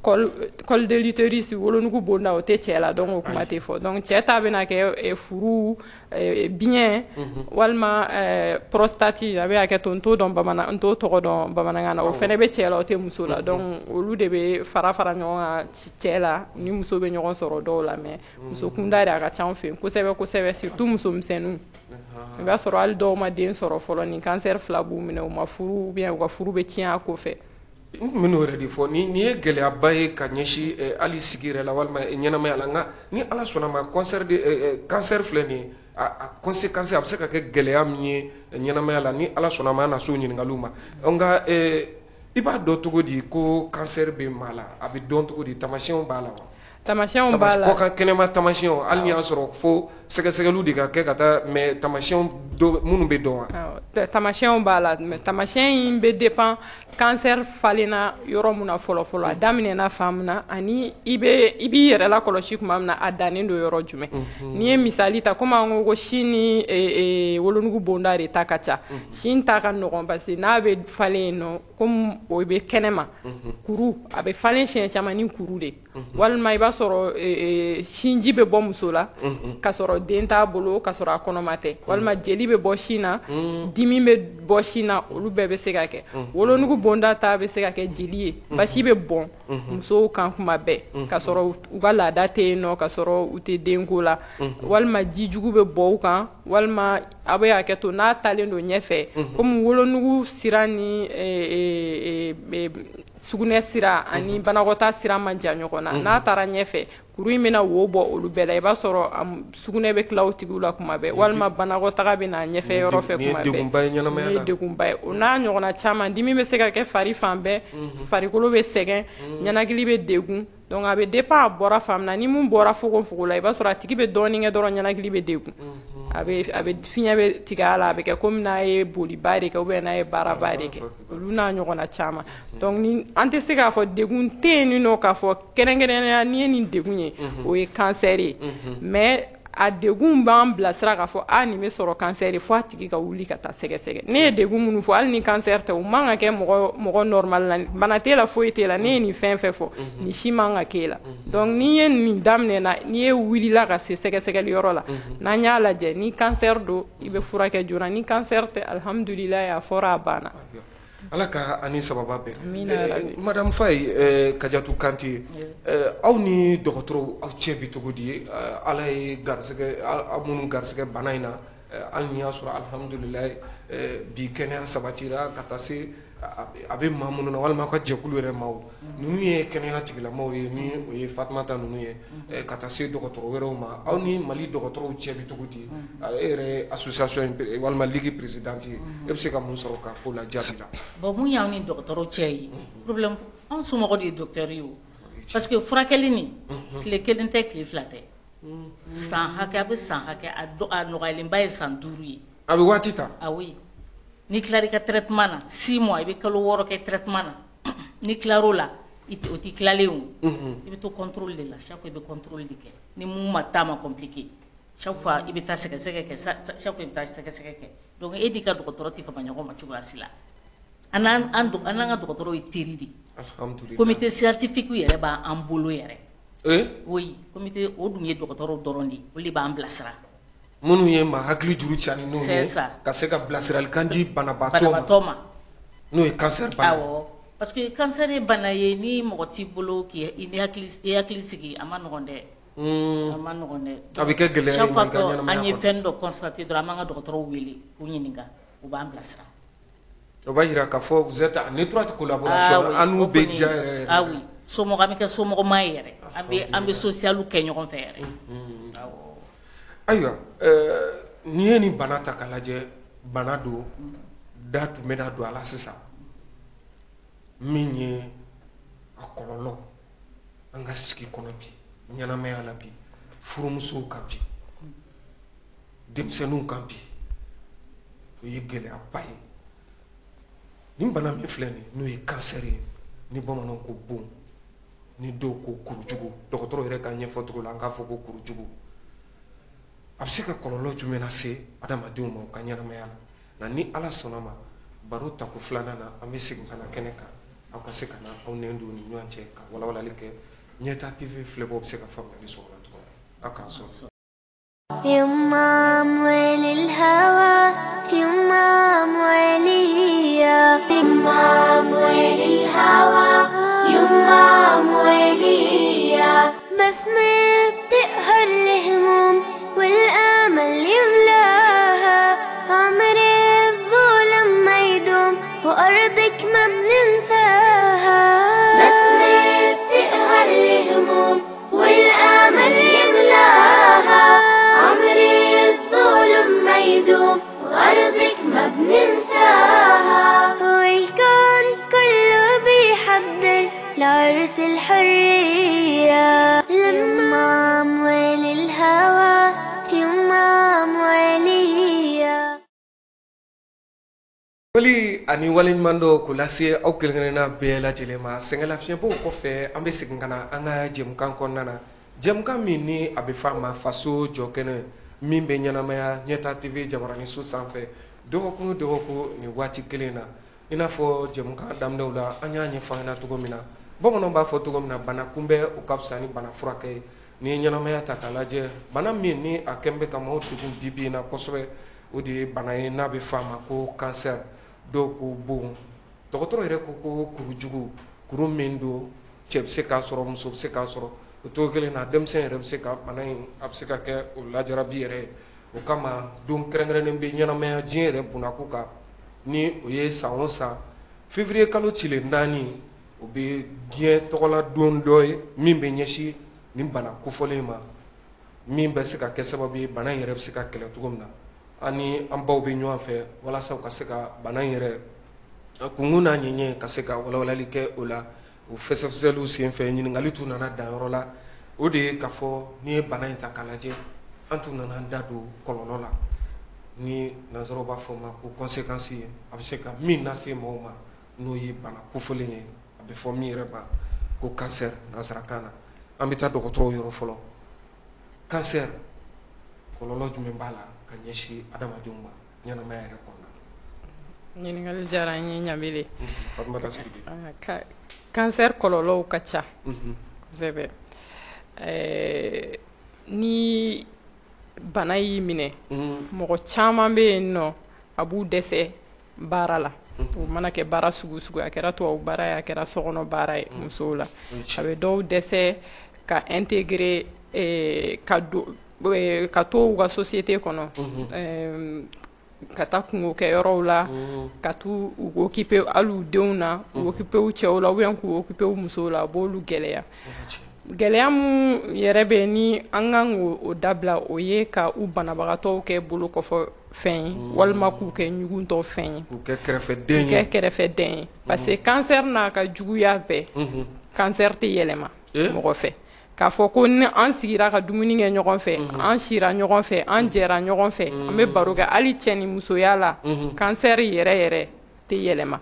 Col de l'utérus, wolonugu bonda, o tɛ cɛ la, donc o kuma tɛ fɔ. Donc cɛ ta bɛna kɛ furu, biɲɛ, walima prostate. A bɛ hakɛ to, n t'o dɔn bamanan, n t'o tɔgɔ dɔn bamanankan na. O fɛnɛ bɛ cɛ la, o tɛ muso la. Donc olu de bɛ fara fara ɲɔgɔn kan cɛ la ni muso bɛ ɲɔgɔn sɔrɔ dɔw la. Mais muso kunda de a ka ca anw fɛ yen kosɛbɛ kosɛbɛ, surtout muso misɛnninw. I b'a sɔrɔ hali dɔw ma den sɔrɔ fɔlɔ, nin cancer fila b'u minɛ, u ma furu ou bien u ka furu bɛ tiɲɛ a ko fɛ. N tun bɛ n'o yɛrɛ de fɔ. Nin ye gɛlɛyaba ye ka ɲɛsin hali sigi yɛrɛ la walima ɲɛnamaya la. Nka ni Ala sɔnna ma, cancer de cancer filɛ nin ye, a conséquence, a bɛ se ka kɛ gɛlɛya min ye ɲɛnamaya la, ni Ala sɔnna ma, an na se o ɲininkaliw ma. Nka i b'a dɔn cogo di ko cancer bɛ maa la? A bɛ dɔn cogo di? Tamasiyɛnw b'a la wa? Tamasiyɛnw b'a la. Kɔkan kɛnɛma tamasiyɛnw, hali ni y'a sɔrɔ fo sɛgɛsɛgɛliw de ka kɛ ka taa, mais tamasiyɛnw dɔ minnu bɛ dɔn wa? Tamasiyɛnw b'a la, mais tamasiyɛn in bɛ dépend cancer falenna yɔrɔ mun na fɔlɔ fɔlɔ, a daminɛna fan min na, ani i bɛ i b'i yɛrɛ lakɔlɔsi tuma min na, a dannen don yɔrɔ jumɛn. N'i ye misali ta, komi an ko ko sin ni wolonugu bonda de ta ka ca, sin ta ka nɔgɔn, parce que n'a bɛ falen yen nɔ, komi o bɛ kɛnɛma, kuru a bɛ falen siɲɛ caman ni kuru de, walima i b'a sɔrɔ sinji bɛ bɔ muso la ka sɔrɔ den t'a bolo, ka sɔrɔ a kɔnɔma tɛ, walima jeli bɛ bɔ sin na, dimi bɛ bɔ sin na, olu bɛɛ bɛ se ka kɛ. Wolonugu bonda ta bɛ se ka kɛ jeli ye, basi bɛ bɔn musow kan kuma bɛɛ ka sɔrɔ u ka laada tɛ yen nɔ, ka sɔrɔ u tɛ denko la, walima ji jugu bɛ bɔ u kan, walima a bɛ hakɛ to, n'a talen don ɲɛfɛ, komi wolonugu sira ni sugunɛ sira ani banakɔtaa sira man jan ɲɔgɔn na, n'a taara ɲɛfɛ, kuru in bɛna wo bɔ olu bɛɛ la. I b'a sɔrɔ sugunɛ bɛ tila o tigiw la kuma bɛɛ, walima banakɔtaga bɛ na ɲɛfɛ yɔrɔ fɛ kuma bɛɛ. Nin ye degunba ye. O n'a ɲɔgɔnna caman, dimi bɛ se ka kɛ fari fan bɛɛ, farikolo bɛ sɛgɛn, ɲɛnakili bɛ degun. Donc a bɛ dépend a bɔra fan min na. Ni mun bɔra fogofogo la, i b'a sɔrɔ a tigi bɛ dɔɔnin kɛ dɔrɔn, ɲɛnakili bɛ degun, a bɛ fiɲɛ bɛ tigɛ a la, a bɛ kɛ komi n'a ye boliba de kɛ ou bien n'a ye baaraba de kɛ, olu n'a ɲɔgɔnna caman. Donc ni an tɛ se k'a fɔ degun tɛ yen nɔ k'a fɔ kɛrɛnkɛrɛnnenya n'i ye nin degun ye, o ye cancer ye, mais a degun b'an bilasira k'a fɔ a nin bɛ sɔrɔ cancer ye, fo a tigi ka wuli ka taa sɛgɛsɛgɛ. Ne ye degun minnu fɔ, hali ni cancer tɛ, o man ka kɛ mɔgɔ mɔgɔ normal la. Bana t'e la, foyi t'e la, ne ye nin fɛn fɛn fɔ, nin si man ka k'e la. Donc n'i ye nin daminɛ na, n'i ye wulila ka se sɛgɛsɛgɛli yɔrɔ la, n'an y'a lajɛ, ni cancer don, i bɛ furakɛ joona. Ni cancer tɛ, alihamudulilayi, a fɔra, a banna. Ala ka ani sababa bɛn. Madame Faye, Kadiatou Kanté, aw ni dɔgɔtɔrɔw aw cɛ bɛ cogo di? Ala ye garisɛgɛ aw minnu garisɛgɛ bana in na, hali n'i y'a sɔrɔ alihamudulilayi bi kɛnɛya sabatira ka taa se a bɛ maa minnu na walima aw ka jɛkulu yɛrɛ maaw ninnu ye kɛnɛya tigilamaaw ye, ni o ye Fatumata ninnu ye, ka taa se dɔgɔtɔrɔ wɛrɛw ma. Aw ni Mali dɔgɔtɔrɔw cɛ bɛ cogo di? E yɛrɛ ye association walima ligue présidente ye, e bɛ se ka mun sɔrɔ ka fɔ o la jaabi la? Bon, mun y'anw ni dɔgɔtɔrɔw cɛ ye, problème anw somɔgɔw de ye docteur ye o, parce que furakɛli nin tile kelen tɛ, tile fila tɛ, san hakɛ a bɛ san hakɛ, a nɔgɔyalenba ye san 5 ye. A bɛ waati ta. Ah oui, n'i tilara i ka traitement na 6 mois, i bɛ kalo 6 kɛ traitement na. N'i tilar'o la, o t'i tilalen o, i bɛ to contrôle de la. Chaque fois i bɛ contrôle de kɛ, ni mun ma taa ma compliqué, chaque fois i bɛ taa sɛgɛsɛgɛ kɛ, chaque fois i bɛ taa sɛgɛsɛgɛ kɛ. Donc e n'i ka dɔgɔtɔrɔ tɛ fama ɲɔgɔn ma cogoya si la. An n'an ka dɔgɔtɔrɔw ye teri de ye. Alhamdulillah. Comité scientifique yɛrɛ b'an bolo yɛrɛ. Oui, comité o dun ye dɔgɔtɔrɔw dɔrɔn de ye, olu de b'an bilasira. Minnu ye maa hakili juru cani n'u ye ka se ka bilasiralikan di banabaatɔ ma, n'o ye cancer bana ye. Awɔ, parce que cancer ye bana ye, ni mɔgɔ t'i bolo k'i hakili sigi, a ma nɔgɔn dɛ. A ma nɔgɔn dɛ. A bɛ kɛ gɛlɛya ye chaque fois que an ye fɛn dɔ constater dɔrɔn, an b'an ka dɔgɔtɔrɔw wele k'u ɲininka, u b'an bilasira. O b'a jira k'a fɔ vous êtes en étroite collaboration, an n'u bɛ diya yɛrɛ yɛrɛ. Ah oui, somɔgɔ, an bɛ kɛ somɔgɔma ye yɛrɛ, an bɛ social kɛ ɲɔgɔn fɛ yɛrɛ. Awɔ. Ayiwa, n'i ye nin bana ta k'a lajɛ, bana don da tun bɛna don a la sisan, min ye a kɔlɔlɔ an ka sigi kɔnɔ bi, ɲɛnamaya la bi, furumusow kan bi, denmisɛnninw kan bi, o ye gɛlɛyaba ye. Nin bana min filɛ nin, n'o ye cancer ye, ni bamananw ko bon, ni dɔw ko kurujugu, dɔgɔtɔrɔ yɛrɛ ka ɲɛfɔ cogo la an k'a fɔ ko kurujugu, a bɛ se ka kɔlɔlɔ jumɛn lase adamadenw ma u ka ɲɛnamaya la? Nka ni Ala sɔnna ma, baro tako filanan na, an bɛ segin ka na kɛnɛ kan, aw ka se ka na aw nɛn don ni ɲɔgɔn cɛ ka walawalali kɛ. Ɲɛta TV filɛbaw bɛ se ka faamuyali sɔrɔ o la cogo min na. Aw k'an sɔrɔ. يما أموال الهوى، يما أموالية، يما أموال الهوى، يما أموالية، بسمة بتقهر الهموم والأمل يملاها، عمر الظلم ما يدوم وأرضك ما بننساها، بسمة بتقهر الهموم والأمل يملاها، عمر الظلم ما يدوم وأرضك ما بننساها، والكون كله بيحضر لعرس الحرية، لما أموال الهوى، يما أموالية. Wali ani waleɲuman dɔ k'o lase aw kelen-kelenna bɛɛ lajɛlen ma. Sɛgɛnlafiɲɛbɔw kɔfɛ, an bɛ segin ka na an ka jɛmukan kɔnɔna na, jɛmukan min ni a bɛ f'a ma faso jɔkɛnɛ, min bɛ ɲɛnamaya Ɲɛta TV jabaraninso sanfɛ dɔgɔkun o dɔgɔkun nin waati kelen na. I n'a fɔ jɛmukan daminɛw la an y'a ɲɛfɔ an ɲɛna cogo min na, bamananw b'a fɔ cogo min na, bana kunbɛn o ka fisa ni bana furakɛ ye. N'i ye ɲɛnamaya ta k'a lajɛ, bana min ni a kɛn bɛ ka maaw degun bi bi in na kosɛbɛ, o de ye bana ye n'a bɛ f'a ma ko cancer, dɔw ko bon, dɔgɔtɔrɔ yɛrɛ ko ko kurujugu, kuru min don cɛ bɛ se k'a sɔrɔ, muso bɛ se k'a sɔrɔ, o cogo kelen na denmisɛn yɛrɛ bɛ se ka bana in, a bɛ se ka kɛ o lajarabi yɛrɛ ye. O kama don kɛrɛnkɛrɛnnen bɛ ɲɛnamaya diɲɛ yɛrɛ bunakun kan, ni o ye san o san février kalo tile 4, o bɛ diɲɛ tɔgɔla don dɔ ye min bɛ ɲɛsin nin bana kofɔlen ma, min bɛ se ka kɛ sababu ye bana in yɛrɛ bɛ se ka kɛlɛ cogo min na. An ni an baw bɛ ɲɔgɔn fɛ walasa u ka se ka bana in yɛrɛ kunkun n'a ɲɛɲɛ ka se ka walawalali kɛ o la. O fɛsɛfɛsɛliw senfɛ, ɲininkali tun nana dan yɔrɔ la, o de ye k'a fɔ n'i ye bana in ta k'a lajɛ, an tun nana an da don kɔlɔlɔ la, ni nanzaraw b'a fɔ o ma ko conséquence ye, a bɛ se ka min lase maaw ma, n'o ye bana kofɔlen ye, a bɛ fɔ min yɛrɛ ma ko cancer nanzarakan na. An bɛ taa dɔgɔtɔrɔw yɔrɔ fɔlɔ. Cancer kɔlɔlɔ jumɛn b'a la ka ɲɛsin adamadenw ma ɲɛnamaya yɛrɛ kɔnɔna na? Ɲininkali diyara n ye Ɲabele. Fatumata Sidibe. Cancer kɔlɔlɔw ka ca kosɛbɛ. Ni bana y'i minɛ, mɔgɔ caman bɛ yen nɔ a b'u dɛsɛ baara la. O mana kɛ baara sugu sugu, a kɛra tubabu baara ye, a kɛra sokɔnɔ baara ye, musow la, a bɛ dɔw dɛsɛ ka intégrer, ka don, ka to u ka société kɔnɔ, ka taa kungo kɛ yɔrɔw la, ka t'u u occuper hali u denw na, u occuper u cɛw la ou bien k'u occuper u musow la. A b'olu gɛlɛya. Gɛlɛya mun yɛrɛ bɛ ni an kan k'o dabila, o ye ka u banabagatɔw kɛ bolo kɔfɛ fɛn ye walima k'u kɛ ɲugutɔ fɛn ye, k'u kɛ kɛrɛfɛden ye, kɛ kɛrɛfɛden ye, parce que cancer n'a ka juguya bɛɛ, cancer tɛ yɛlɛma mɔgɔ fɛ. K'a fɔ ko ni an sigira ka dumuni kɛ ɲɔgɔn fɛ, an sira ɲɔgɔn fɛ, an jɛra ɲɔgɔn fɛ, an bɛ baro kɛ, hali cɛ ni musoya la, cancer yɛrɛ yɛrɛ tɛ yɛlɛma.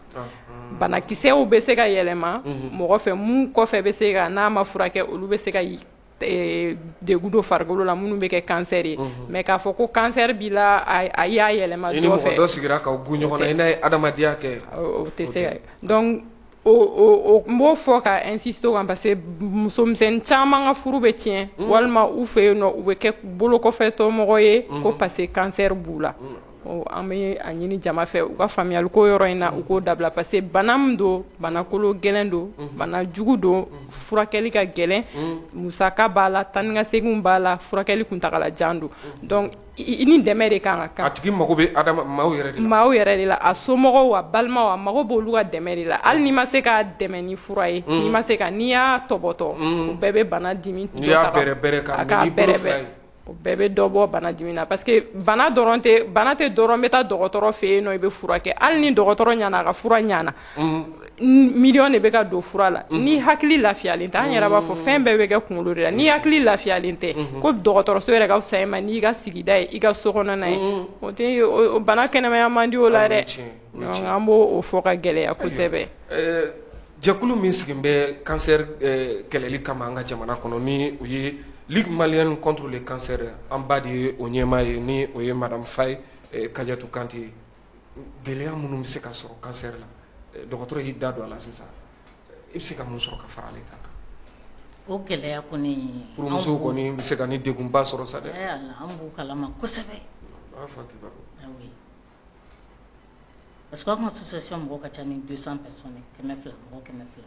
Banakisɛw bɛ se ka yɛlɛma mɔgɔ fɛ, mun kɔfɛ bɛ se ka, n'a ma furakɛ, olu bɛ se ka degun don farikolo la minnu bɛ kɛ cancer ye. Mais k'a fɔ ko cancer b'i la, a y'a yɛlɛma dɔ fɛ, i ni mɔgɔ dɔ sigira k'aw gun ɲɔgɔn na, i n'a ye adamadenya kɛ, o tɛ se ka. Donc o n b'o fɔ ka insister o kan, parce que musomisɛnnin caman ka furu bɛ tiɲɛ walima u fɛ yen nɔ, u bɛ kɛ bolokɔfɛtɔmɔgɔ ye ko parce que cancer b'u la. An bɛ a ɲini jama fɛ, u ka faamuyali ko yɔrɔ in na, u k'o dabila, parce que bana min don, bana kolo gɛlɛn don, bana jugu don, furakɛli ka gɛlɛn, musaka b'a la, taa ni ka segin b'a la, furakɛli kuntagalajan don. Donc i ni dɛmɛ de kan ka kan. A tigi mago bɛ adama maaw yɛrɛ de la, maaw yɛrɛ de la, a somɔgɔw, a balimaw, a mago b'olu ka dɛmɛ de la. Hali n'i ma se k'a dɛmɛ ni fura ye, n'i ma se ka, n'i y'a tɔbɔtɔ, o bɛɛ bɛ bana dimi. N'i y'a bɛrɛ bɛrɛ ka minɛ n'i bolo fila ye, o bɛɛ bɛ dɔ bɔ bana dimi na, parce que bana dɔrɔn tɛ, bana tɛ dɔrɔn bɛ taa dɔgɔtɔrɔ fɛ yen nɔ, i bɛ furakɛ. Hali ni dɔgɔtɔrɔ ɲana, a ka fura ɲana, miliyɔn de bɛ ka don fura la. Ni hakili lafiyalen tɛ, an yɛrɛ b'a fɔ fɛn bɛɛ bɛ kɛ kunkolo de la. Ni hakili lafiyalen tɛ, ko dɔgɔtɔrɔso yɛrɛ ka fisa i ma n'i ka sigida ye, i ka so kɔnɔna ye, o tɛ bana kɛnɛmaya man di o la dɛ. Donc an b'o fɔ ka gɛlɛya kosɛbɛ. Jɛkulu min sigilen bɛ cancer kɛlɛli kama an ka jamana kɔnɔ, ni o ye Ligue malienne contre le cancer, an ba de ye o ɲɛmaa ye, ni o ye Madame Faye Kadiatou Kante ye. Gɛlɛya minnu bɛ se ka sɔrɔ cancer la, dɔgɔtɔrɔ y'i da don a la sisan, i bɛ se ka mun sɔrɔ ka fara ale ta kan? O gɛlɛya kɔni, furumusow kɔni bɛ se ka ni degunba sɔrɔ sa dɛ. An b'o kalama kosɛbɛ. B'a fɔ kibaru. Oui, parce que an ka association mɔgɔ ka ca ni 200 personnes, 200, mɔgɔ 200.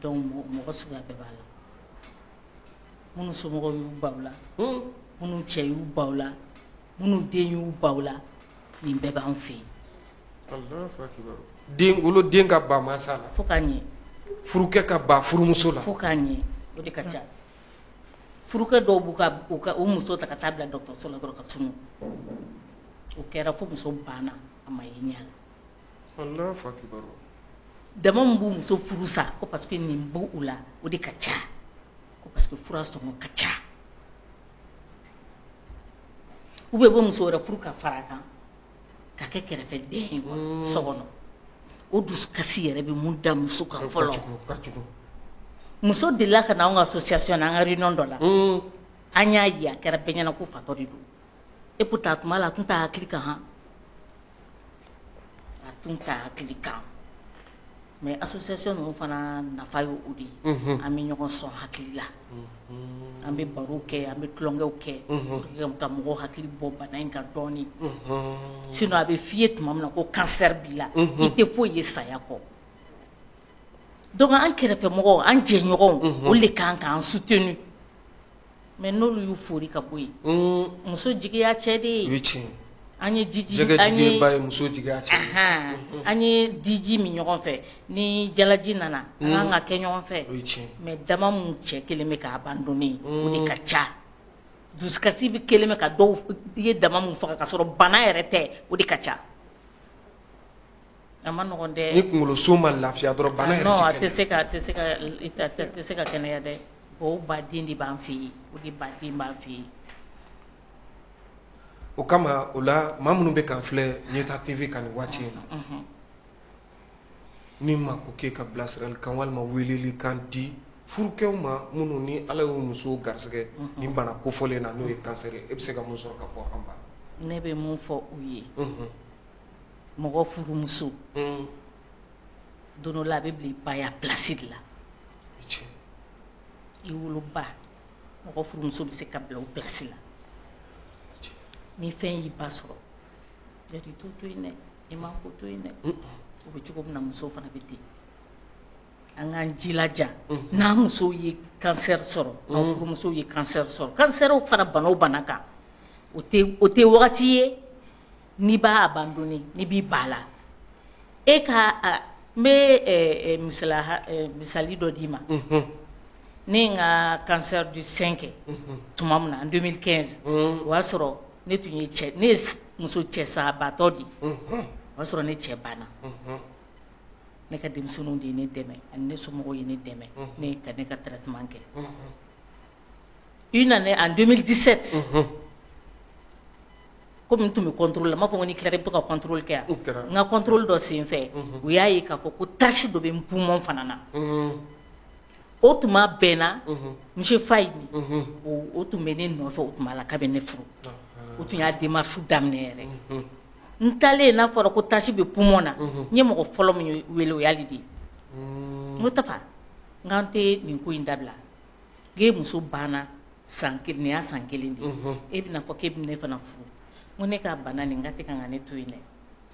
Donc mɔgɔ suguya bɛɛ b'a la, minnu somɔgɔw y'u baw la, minnu cɛ y'u baw la, minnu den y'u baw la, nin bɛɛ b'an fɛ yen. Den wolo, den ka ba mansa la, fo k'a ɲɛ. Furukɛ ka ba furumuso la, fo k'a ɲɛ. O de ka ca. Furukɛ dɔw b'u ka u ka u muso ta ka taa bila dɔgɔtɔrɔso la dɔrɔn ka tunu. O kɛra fo muso banna, a ma ye ɲɛ la. Alahu akibaru. Dama min b'u muso furu sa ko parce que nin b'u u la, o de ka ca, ko parce que fura sɔngɔ ka ca, ou bien u bɛ muso wɛrɛ furu ka fara a kan ka kɛ kɛrɛfɛden ye so kɔnɔ. O dusukasi yɛrɛ bɛ mun da muso kan fɔlɔ? Muso delila ka na anw ka association na, an ka réunion dɔ la, an y'a ye, a kɛra bɛɛ ɲɛna ko fatɔ de don. Et pourtant a tuma la, a tun t'a hakili kan han, a tun t'a hakili kan. Mais association ninnu fana nafa ye o de ye, an bɛ ɲɔgɔn sɔn hakili la, an bɛ baro kɛ, an bɛ tulonkɛw kɛ pour que ka mɔgɔw hakili bɔ bana in kan dɔɔnin. Sinon a bɛ f'i ye tuma min na ko cancer b'i la, i tɛ foyi ye saya kɔ. Donc an kɛrɛfɛmɔgɔw, an jɛɲɔgɔnw, olu de kan k'an soutenir. Mais n'olu y'u fori ka bɔ yen, muso jigi y'a cɛ de ye. O ye tiɲɛ. An ye jiji, jɛgɛ an jigi ye ye ba ye, muso jigi y'a cɛ ye. An ye diji min ɲɔgɔn fɛ, ni jalaji nana, an kan ka kɛ ɲɔgɔn fɛ. O ye tiɲɛ. Mais dama mun cɛ kelen bɛ k'a abandonner, o de ka ca. Dusukasi bɛ kelen bɛ ka dɔw i ye dama mun faga ka sɔrɔ bana yɛrɛ tɛ, o de ka ca. A ma nɔgɔn dɛ. Ni kunkoloso ma lafiya dɔrɔn, bana yɛrɛ non, a ti tɛ kɛnɛya. Se ka a tɛ se ka a tɛ se ka kɛnɛya dɛ. Bon, o baden de b'an fɛ yen, o de baden b'an fɛ yen. O kama o la, maa minnu bɛ k'an filɛ Ɲɛta TV kan nin waati in na, ni maa ko k'e ka bilasirali kan walima weleli kan di furukɛw ma minnu ni Ala y'u muso garisɛgɛ nin bana kofɔlen na, n'o ye cancer ye, e bɛ se ka mun sɔrɔ ka fɔ an ba? Ne bɛ mun fɔ u ye? Mɔgɔ furumuso, don dɔ la a bɛ bila i ba ya place de la. I woloba, mɔgɔ furumuso bɛ se ka bila o place la. Ni fɛn y'i ba sɔrɔ, yali i t'o to yen dɛ, i man k'o to yen dɛ. O bɛ cogo min na, musow fana bɛ ten. An k'an jilaja, n'an musow ye cancer sɔrɔ, an furumusow ye cancer sɔrɔ, cancer fara bana o bana kan, o tɛ wagati ye n'i b'a abandonner, n'i b'i ba la. E ka a n bɛ misala misali dɔ d'i ma. Ne ye n ka cancer du sein kɛ tuma min na en 2015, o y'a sɔrɔ ne tun ye cɛ, ne ye muso cɛsabaatɔ de ye. O y'a sɔrɔ ne cɛ banna. Ne ka denmisɛnninw de ye ne dɛmɛ ani ne somɔgɔw ye ne dɛmɛ ne ka ne ka traitement kɛ. Une année, en 2017, komi n tun bɛ contrôle la, n b'a fɔ ko n'i tilara i bɛ to ka contrôle kɛ yan. N ka contrôle dɔ sen fɛ, u y'a ye k'a fɔ ko tache dɔ bɛ n poumon fana na. O tuma bɛnna monsieur Faye, o tun bɛ ne nɔfɛ o tuma la k'a bɛ ne furu. O tun y'a démarche daminɛ yɛrɛ. N taalen, n'a fɔra ko tache bɛ poumon na, n ye mɔgɔ fɔlɔ min wele, o y'ale de ye. N ko Tafa, n k'an tɛ nin ko in dabila. N k'e muso banna san kelen, nin y'a san kelen de ye, e bɛna fɔ k'e bɛ ne fana furu. N ko ne ka bana nin, n k'a tɛ kan ka ne to yen dɛ.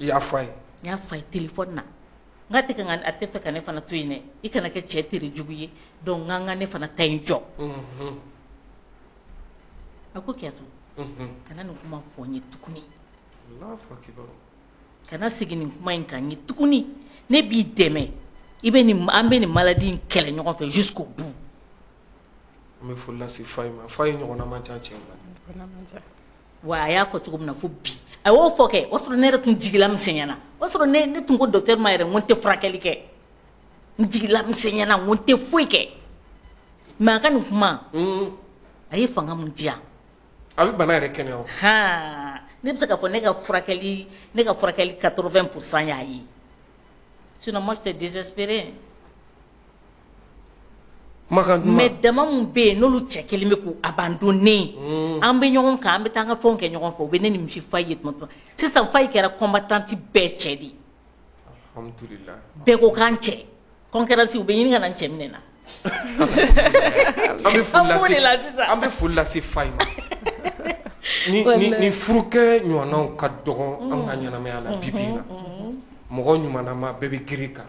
I y'a fɔ a ye? N y'a fɔ a ye téléphone na. N k'a tɛ kan ka, a tɛ fɛ ka ne fana to yen dɛ. I kana kɛ cɛ tere jugu ye, donc n k'an ka ne fana ta in jɔ. A ko Kiyatu, kana nin kuma fɔ n ye tuguni. Kana segin nin kuma in kan n ye tuguni. Ne b'i dɛmɛ, i bɛ nin, an bɛ nin maladie in kɛlɛ ɲɔgɔn fɛ jusqu'au bout. An bɛ foli lase Faye ma. Faye ɲɔgɔnna man ca cɛw la. Wa a y'a fɔ cogo min na fo bi, a y'o fɔ kɛ, o sɔrɔ ne yɛrɛ tun jigila misɛnyana. O sɔrɔ ne tun ko docteur ma yɛrɛ, n ko n tɛ furakɛli kɛ. N jigila misɛnyana, n ko n tɛ foyi kɛ. Mais a ka nin kuma, a ye fanga mun di yan. A bɛ bana yɛrɛ kɛnɛya o. Han, ne bɛ se k'a fɔ ne ka furakɛli 80% y'a ye. Sinon moi, j'étais désespérée. Kumakan duman. Mais dama mun bɛ yen, n'olu cɛ kelen bɛ k'u abandonner, an bɛ ɲɔgɔn kan, an bɛ taa an ka fɛnw kɛ ɲɔgɔn fɛ, u bɛ ne ni misi Faye ye tuma tuma. Sisan Faye kɛra combattante bɛɛ cɛ de ye. Alhamdulillah. Bɛɛ ko k'an cɛ concurrence, u bɛ ɲini ka na n cɛ minɛ na. An bɛ foli An b'o de la lase sisan. An bɛ foli lase Faye ma. Ni furukɛ ɲɔgɔnnaw ka dɔgɔ an ka ɲɛnamaya la bi bi in na. Mɔgɔ ɲumanama bɛɛ bɛ girin kan.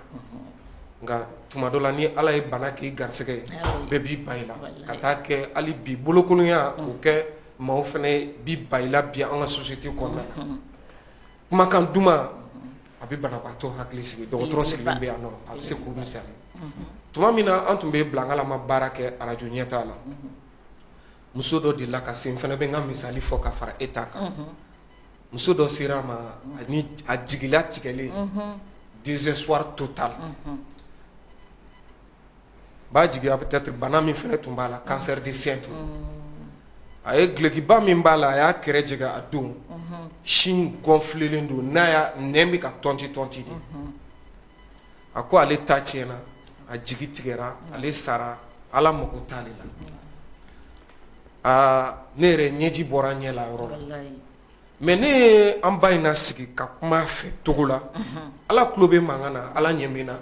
Nka tuma dɔ la, ni Ala ye bana k'i garisɛgɛ ye, bɛɛ b'i ba i la. Ka taa kɛ hali bi bolokolonya, o kɛ maaw fana bi ba i la bi an ka société kɔnɔna na. Kumakan duman, a bɛ banabaatɔ hakili sigi. Dɔgɔtɔrɔ sigilen bɛ yan nɔ, a bɛ se k'o misali. Tuma min na an tun bɛ Bilankala baara kɛ arajo ɲɛtaa la, muso dɔ delila ka se, n fana bɛ n ka misali fɔ ka fara e ta kan. Muso dɔ sera a ma ani a jigila tigɛlen, désespoir total. B'a jigiya peut-être bana min fana tun b'a la, cancer du sein tun don. A ye dulokiba min b'a la, a y'a kɛrɛ jɛgɛ a don, sin gonflelen don, n'a y'a nɛn bɛ ka tɔnti tɔnti de. A ko ale ta tiɲɛna, a jigi tigɛra, ale sara, Ala mago t'ale la. Aa, ne yɛrɛ ɲɛji bɔra n ɲɛ la yɔrɔ la. Mais ne ye an ba in na sigi ka kuma a fɛ togo la, Ala tulo bɛ mankan na, Ala ɲɛ bɛ n na.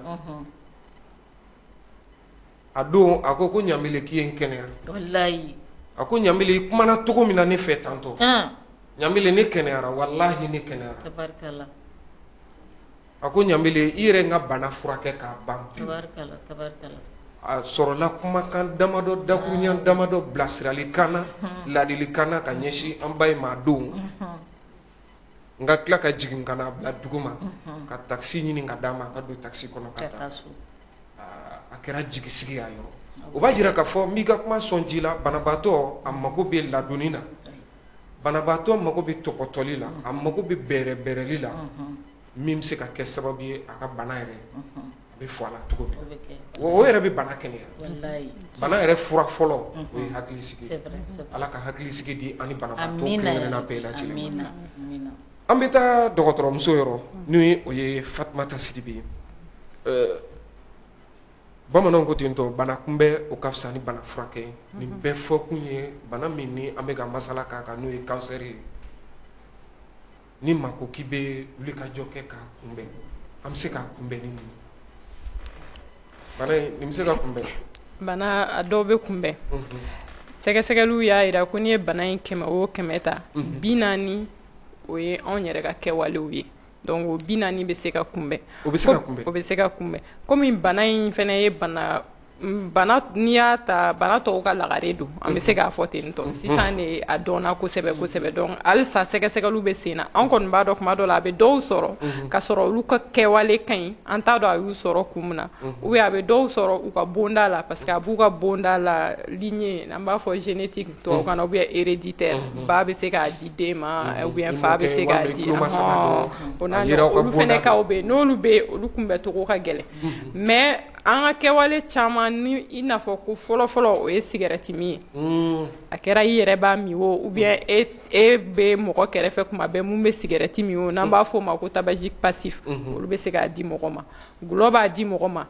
A don, a ko ko Ɲanbele, k'i ye n kɛnɛya. A ko Ɲanbele, i kumana cogo min na ne fɛ tantɔ, Ɲanbele, ne kɛnɛyara, walahi ne kɛnɛyara. A ko Ɲanbele, i yɛrɛ n ka bana furakɛ k'a ban pewu. A sɔrɔla kumakan damadɔ, dakuruɲa damadɔ, bilasiralikan na, ladilikan na ka ɲɛsin an ba in ma a don. N ka tila ka jigin ka na bila dugu ma, ka taxi ɲini ka d'a ma, a ka don taxi kɔnɔ ka taa. A kɛra jigisigi y'a yɔrɔ. O b'a jira k'a fɔ n b'i ka kuma sɔn ji la. Banabaatɔ, a mago bɛ ladonni na, banabaatɔ mago bɛ tɔpɔtɔli la, a mago bɛ bɛrɛbɛrɛli la, min bɛ se ka kɛ sababu ye a ka bana yɛrɛ a bɛ fɔ a la cogo min na, o yɛrɛ bɛ bana kɛnɛya. Bana yɛrɛ fura fɔlɔ, o ye hakili sigi. Ala ka hakili sigi di ani banabaatɔ kelen-kelenna bɛɛ lajɛlen ma. An bɛ taa dɔgɔtɔrɔmuso yɔrɔ, ni o ye Fatumata Sidibe ye. Bamananw ko ten tɔ, bana kunbɛn, o ka fisa ni bana furakɛ ye. Nin bɛɛ fɔ kun ye bana min ni an bɛ ka masala k'a kan, n'o ye cancer ye. Ni maa ko k'i bɛ wuli ka jɔ kɛ k'a kunbɛn, an bɛ se k'a kunbɛn ni mun ye? Bana in, nin bɛ se ka kunbɛn? Bana, a dɔw bɛ kunbɛn. Sɛgɛsɛgɛliw y'a jira ko n'i ye bana in 100 o 100 ta, 40, o ye anw yɛrɛ ka kɛwalew ye. Donc o 40 bɛ se ka kunbɛn. O bɛ se ka kunbɛn. O bɛ se ka kunbɛn. Komi bana in fana ye bana, n'i y'a ta, bana tɔw ka lagare don, an bɛ se k'a fɔ ten tɔ. Sisan de a dɔnna kosɛbɛ kosɛbɛ. Donc halisa sɛgɛsɛgɛliw bɛ sen na. An kɔni b'a dɔn kuma dɔ la a bɛ dɔw sɔrɔ ka sɔrɔ olu ka kɛwale ka ɲi, an t'a dɔn a y'u sɔrɔ kun min na, ou bien a bɛ dɔw sɔrɔ u ka bonda la, parce que a b'u ka bonda la, lignée, an b'a fɔ génétique tubabukan na, ou bien héréditaire, ba bɛ se k'a di den ma, ou bien fa bɛ se k'a di. O n'a olu fana cas bɛ yen, n'olu bɛ yen, olu kunbɛncogo ka gɛlɛn. Mais an ka kɛwale caman ni i n'a fɔ ko fɔlɔ-fɔlɔ, o ye sigɛrɛti min ye, a kɛra i yɛrɛ b'a min o, ou bien e bɛ mɔgɔ kɛrɛfɛ kuma bɛɛ mun bɛ sigɛrɛti min o, n'an b'a fɔ o ma ko tabagisme passif, olu bɛ se k'a di mɔgɔ ma. Gulɔ b'a di mɔgɔ ma.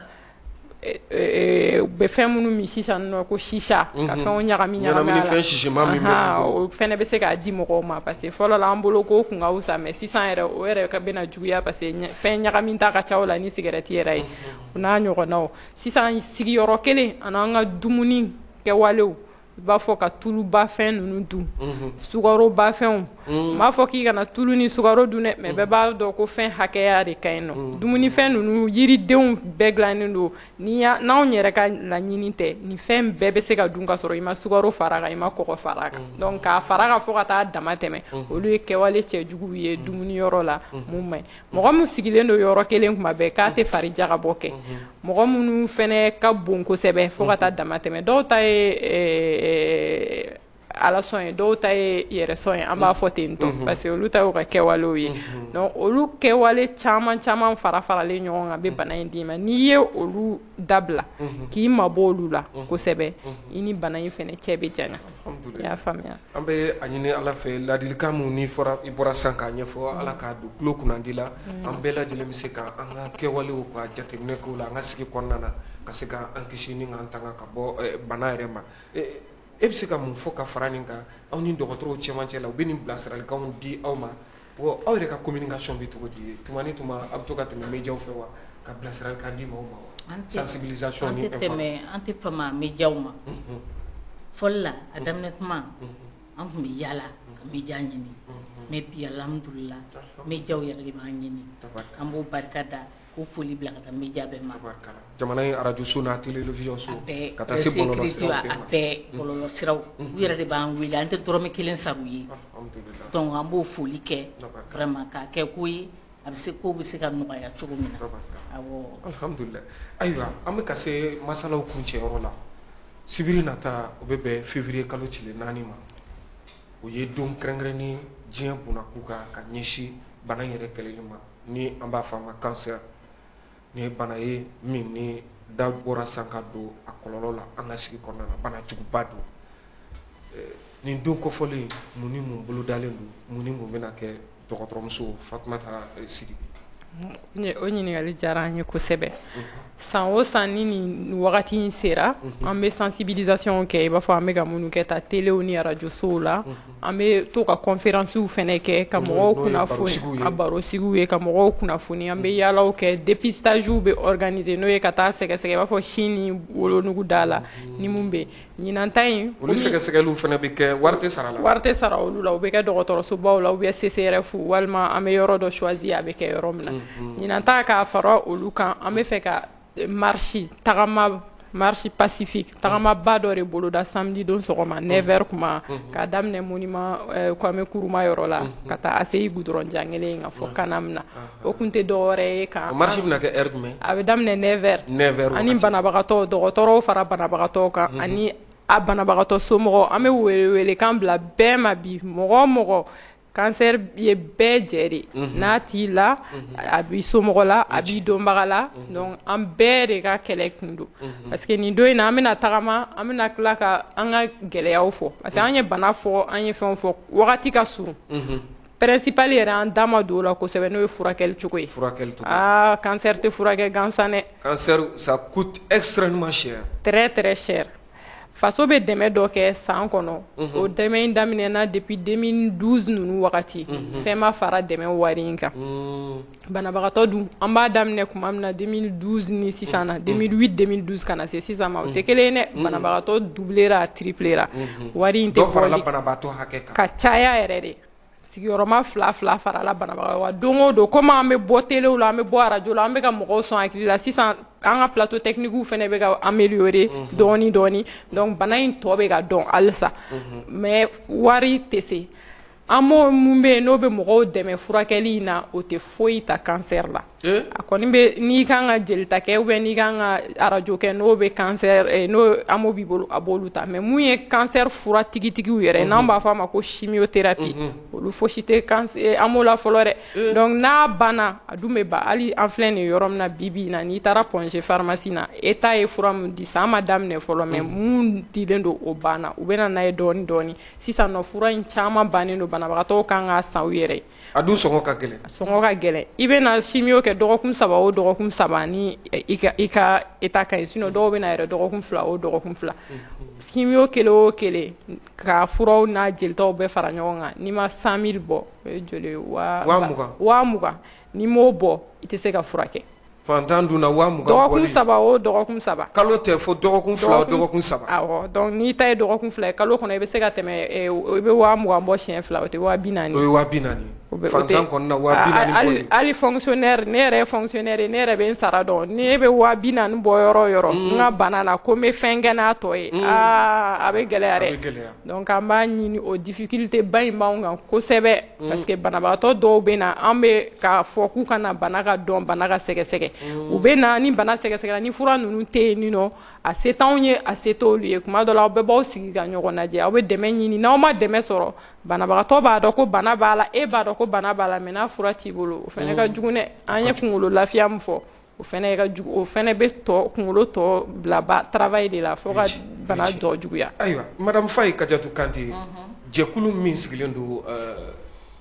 U bɛ fɛn minnu min sisan nɔ ko chicha, ka fɛnw ɲagami ɲagami a la, o fɛnɛ bɛ se k'a di mɔgɔw ma, parce que fɔlɔ la an bolo ko kun ka fisa, mais sisan yɛrɛ o yɛrɛ ka bɛna juguya, parce que fɛn ɲagami ta ka ca o la ni sigɛrɛti yɛrɛ ye, o n'a ɲɔgɔnnaw. Sisan sigiyɔrɔ kelen ani an ka dumuni kɛwalew, i b'a fɔ ka tuluba fɛn ninnu dun, sukaroba fɛnw. N b'a fɔ k'i kana tulu ni sukaro dun dɛ, mais bɛɛ b'a dɔn ko fɛn hakɛya de ka ɲi nɔ. Dumunifɛn ninnu, yiridenw bɛɛ dilannen don, n'anw yɛrɛ ka laɲini tɛ, nin fɛn bɛɛ bɛ se ka dun ka sɔrɔ i ma sukaro fara kan, i ma kɔgɔ fara kan. Donc k'a fara kan fo ka taa dama tɛmɛ, olu ye kɛwale cɛjuguw ye dumuniyɔrɔ la mun man ɲi. Mɔgɔ min sigilen don yɔrɔ kelen kuma bɛɛ k'a tɛ fari jagabɔ kɛ, mɔgɔ minnu fɛnɛ ka bon kosɛbɛ fo ka taa dama tɛmɛ, dɔw ta ye ala sɔn ye, dɔw ta ye yɛrɛ sɔn ye, an b'a fɔ ten tɔ, parce que olu ta y'u ka kɛwalew ye. Donc olu kɛwale caman caman fara faralen ɲɔgɔn kan bɛ bana in d'i ma. N'i ye olu dabila k'i mabɔ olu la kosɛbɛ, i ni bana in fɛnɛ cɛ bɛ janya. I y'a faamuya? An bɛ a ɲini Ala fɛ, ladilikan mun ni fɔra i bɔra sisan k'a ɲɛfɔ, Ala k'a don tulo kunnandi la, an bɛɛ lajɛlen bɛ se ka an ka kɛwalew ka jateminɛ k'o la an ka sigi kɔnɔna na, ka se k'an kisi ni k'an tanga ka bɔ bana yɛrɛ ma. E bɛ se ka mun fɔ ka fara nin kan? Aw ni dɔgɔtɔrɔw cɛmancɛ la, u bɛ nin bilasiralikanw di aw ma, wa aw yɛrɛ ka communication bɛ cogo di? Tuma ni tuma a bɛ to ka tɛmɛ médiaw fɛ wa, ka bilasiralikan di maaw ma wa, sensibilisation ni information? An tɛ fama médiaw ma. Fɔlɔ la, a daminɛ tuma, an tun bɛ yaala ka média ɲini, mais bi alhamdulillah, médiaw yɛrɛ de b'an ɲini. An b'o barika da, ko foli bila ka taa média bɛɛ ma. Jamana in radio so n'a télévision so, ka taa se bɔlɔlɔ siraw bɛɛ ma, a bɛɛ bɔlɔlɔ siraw, u yɛrɛ de b'an wele, an tɛ dɔrɔmɛ kelen sara u ye. Donc an b'o foli kɛ vraiment, k'a kɛ ko ye a bɛ se ko bɛ se ka nɔgɔya cogo min na. Awɔ, alhamdulillah. Ayiwa, an bɛ ka se masalaw kuncɛyɔrɔ la. Sibiri nata, o bɛ bɛn février kalo tile 4 ma. O ye don kɛrɛnkɛrɛnnen diɲɛ bunakun kan ka ɲɛsin bana in yɛrɛ kɛlɛli ma, ni an b'a fɔ a ma cancer. Nin ye bana ye min ni da bɔra san ka don a kɔlɔlɔ la an ka sigi kɔnɔna na, bana juguba don. Nin don kɔfɔlen, mun ni mun bolodalen don, mun ni mun bɛna kɛ, dɔgɔtɔrɔmuso Fatumata Sidibe? O ɲininkali diyara an ye kosɛbɛ. San o san ni nin wagati in sera, an bɛ sensibilisation kɛ, i b'a fɔ an bɛ ka minnu kɛ ta telew ni radio sow la. An bɛ to ka conférences fɛnɛ kɛ ka mɔgɔw kunnafoni, a barosigiw ye ka mɔgɔw kunnafoni. An bɛ yaalaw kɛ, dépistage bɛ organiser, n'o ye ka taa sɛgɛsɛgɛ, i b'a fɔ sin ni wolonugu da la ni mun bɛ ɲinan ta in. Olu sɛgɛsɛgɛliw fɛnɛ bɛ kɛ, wari tɛ sara la? Wari tɛ sara olu la. U bɛ kɛ dɔgɔtɔrɔsobaw la, ou bien CCRF, walima an bɛ yɔrɔ dɔ choisir a bɛ kɛ yɔrɔ min na. Ɲinan ta, k'a fara olu kan, an bɛ fɛ ka marche, tagama, marche pacifique, tagamaba dɔ de boloda samedi don sɔgɔma 9h kuma, k'a daminɛ monument Kwame Nkrumah yɔrɔ la ka taa ACI goudron jan kelen in kan fɔ Kanam na. O kun tɛ dɔwɛrɛ ye kan. O marche bɛna kɛ heure jumɛn? A bɛ daminɛ 9h. 9h. Ani banabagatɔ, dɔgɔtɔrɔw fara banabagatɔw kan ani a banabagatɔ somɔgɔw. An bɛ welewelekan bila bɛɛ ma bi, mɔgɔ o mɔgɔ, cancer ye bɛɛ jɛ de, n'a t'i la, a b'i somɔgɔ la, a b'i dɔnbaga la. Donc an bɛɛ de ka kɛlɛ kun don, parce que nin don in na, an bɛna tagama, an bɛna tila ka an ka gɛlɛyaw fɔ, parce que an ye bana fɔ, an ye fɛnw fɔ, wagati ka surun. Principal yɛrɛ, an da ma don o la kosɛbɛ, n'o ye furakɛli cogo ye. Furakɛli cogo. Aa, cancer tɛ furakɛ gansan dɛ. Cancer, ça coûte extrêmement cher. Très très cher. Faso bɛ dɛmɛ dɔ kɛ san kɔnɔ. O dɛmɛ in daminɛna depuis 2012 ninnu wagati, fɛn ma fara dɛmɛ wari in kan. Banabagatɔ dun, an b'a daminɛ tuma min na 2012 ni sisan na, 2008, 2012 ka na se sisan ma, o tɛ kelen ye dɛ. Banabagatɔ doublera, triplera, wari in tɛ Dɔ farala banabaatɔ hakɛ kan ka caya yɛrɛ de. Sigiyɔrɔma 2 2 farala banabagatɔ wa don o don, komi an bɛ bɔ telew la, an bɛ bɔ arajo la, an bɛ ka mɔgɔw sɔn hakili la. Sisan an ka plateau technique fana bɛ ka améliorer dɔɔni dɔɔni, donc bana in tɔ bɛ ka dɔn halisa, mais wari tɛ se. AMO mun bɛ yen, n'o bɛ mɔgɔw dɛmɛ furakɛli in na, o tɛ foyi ta cancer la. A kɔni bɛ, n'i kan ka jelita kɛ ou bien n'i kan ka arajo kɛ, n'o bɛ cancer, n'o AMO b'i bolo, a b'olu ta. Mais mun ye cancer fura tigitigiw yɛrɛ, n'an b'a fɔ a ma ko chimiothérapie, olu fosi tɛ cancer AMO la fɔlɔ dɛ. Donc n'a banna, a dun bɛ ban. Hali an filɛ nin ye yɔrɔ min na bi bi in na, n'i taara Point G pharmacie na, État ye fura mun di, san ma daminɛ fɔlɔ, mais mun dilen don, o banna. U bɛ na n'a ye dɔɔni dɔɔni. Sisan nɔ, fura in caman bannen don, banabagatɔw kan k'a san u yɛrɛ ye. A dun sɔngɔ ka gɛlɛn. Sɔngɔ ka gɛlɛn. I bɛ na chimio kɛ dɔgɔkun 3 o dɔgɔkun 3 ni i ka état ka ɲi. Sinon dɔw bɛ na yɛrɛ dɔgɔkun 2 o dɔgɔkun 2. Chimio kelen o kelen, ka furaw n'a jelitaw bɛɛ fara ɲɔgɔn kan, n'i ma 100 000 bɔ, o ye joli ye? 20 000. 20 000. N'i m'o bɔ, i tɛ se ka furakɛ. Fantan dun na, 20 000 Dɔgɔkun bɔli 3 o dɔgɔkun 3. Kalo tɛ fo dɔgɔkun 2 o dɔgɔkun 3. Awɔ, donc n'i ta ye dɔgɔkun 2 ye, kalo kɔnɔ i bɛ se ka tɛmɛ, i bɛ 20 000 bɔ siɲɛ 2, o tɛ 40 000? O ye 40 000. Fantan kɔni na, 40 000 bɔli. Hali fonctionnaire, ne yɛrɛ ye fonctionnaire ye, ne yɛrɛ bɛ n sara dɔn. Ni e bɛ 40 000 bɔ yɔrɔ o yɔrɔ, n ka bana na ko n bɛ fɛn kɛ n'a tɔ ye, aa, a bɛ gɛlɛya A bɛ dɛ. gɛlɛya. Donc an b'a ɲini, o difficulté ba in b'anw kan kosɛbɛ, parce que banabagatɔ dɔw bɛ na, an bɛ k'a fɔ k'u ka na bana ka dɔn, bana ka sɛgɛsɛgɛ. U bɛ na ni bana sɛgɛsɛgɛra, ni fura ninnu tɛ yen nɔ, a se t'anw ye, a se t'olu ye. Kuma dɔ la, aw bɛɛ b'aw sigi ka ɲɔgɔn lajɛ, aw bɛ dɛmɛ ɲini. N'aw ma dɛmɛ sɔrɔ, banabagatɔ b'a dɔn ko bana b'a la, e b'a dɔn ko bana b'a la, mais n'a fura t'i bolo, o fana ka jugu dɛ. An ye kunkolo lafiya min fɔ, o fana ka jugu, o fana bɛ tɔ kunkolo tɔ bila ba travail de la fo ka bana tɔ juguya. Ayiwa, madame Faye Kadiatou Kante, jɛkulu min sigilen don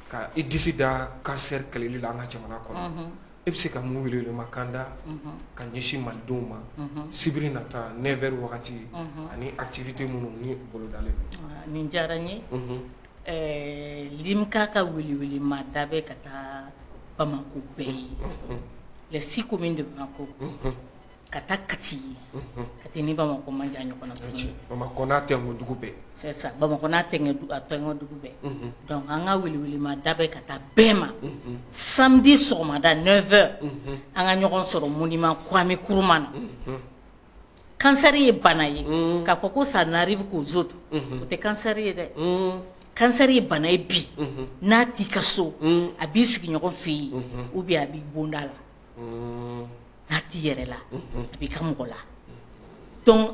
ka i disi da cancer kɛlɛli la an ka jamana kɔnɔ, e bɛ se ka mun welewelemakan da ka ɲɛsin malidenw ma sibiri nata 9 heures wagati, ani activité minnu ni bolodalen don? Nin diyara n ye. LIMCA ka welewelema da bɛ ka taa Bamako bɛɛ ye, les six communes de Bamako, ka taa Kati ye. Kati ni Bamako man jan ɲɔgɔn na tuguni. Bamakɔ n'a tɛnko dugu bɛɛ. C'est ça, Bamakɔ n'a tɛngɛ a tɛngɛ dugu bɛɛ. Donc an ka welewelema da bɛ ka taa bɛɛ ma, samedi sɔgɔmada 9 heures, an ka ɲɔgɔn sɔrɔ monument Kwame Nkrumah na. Cancer ye bana ye, k'a fɔ ko ça n'arrive qu'aux autres, o tɛ cancer ye dɛ. Cancer ye bana ye bi, n'a t'i ka so, a b'i sigiɲɔgɔn fɛ yen, ou bien a b'i bonda la. N'a t'i yɛrɛ la, a b'i ka mɔgɔ la. Donc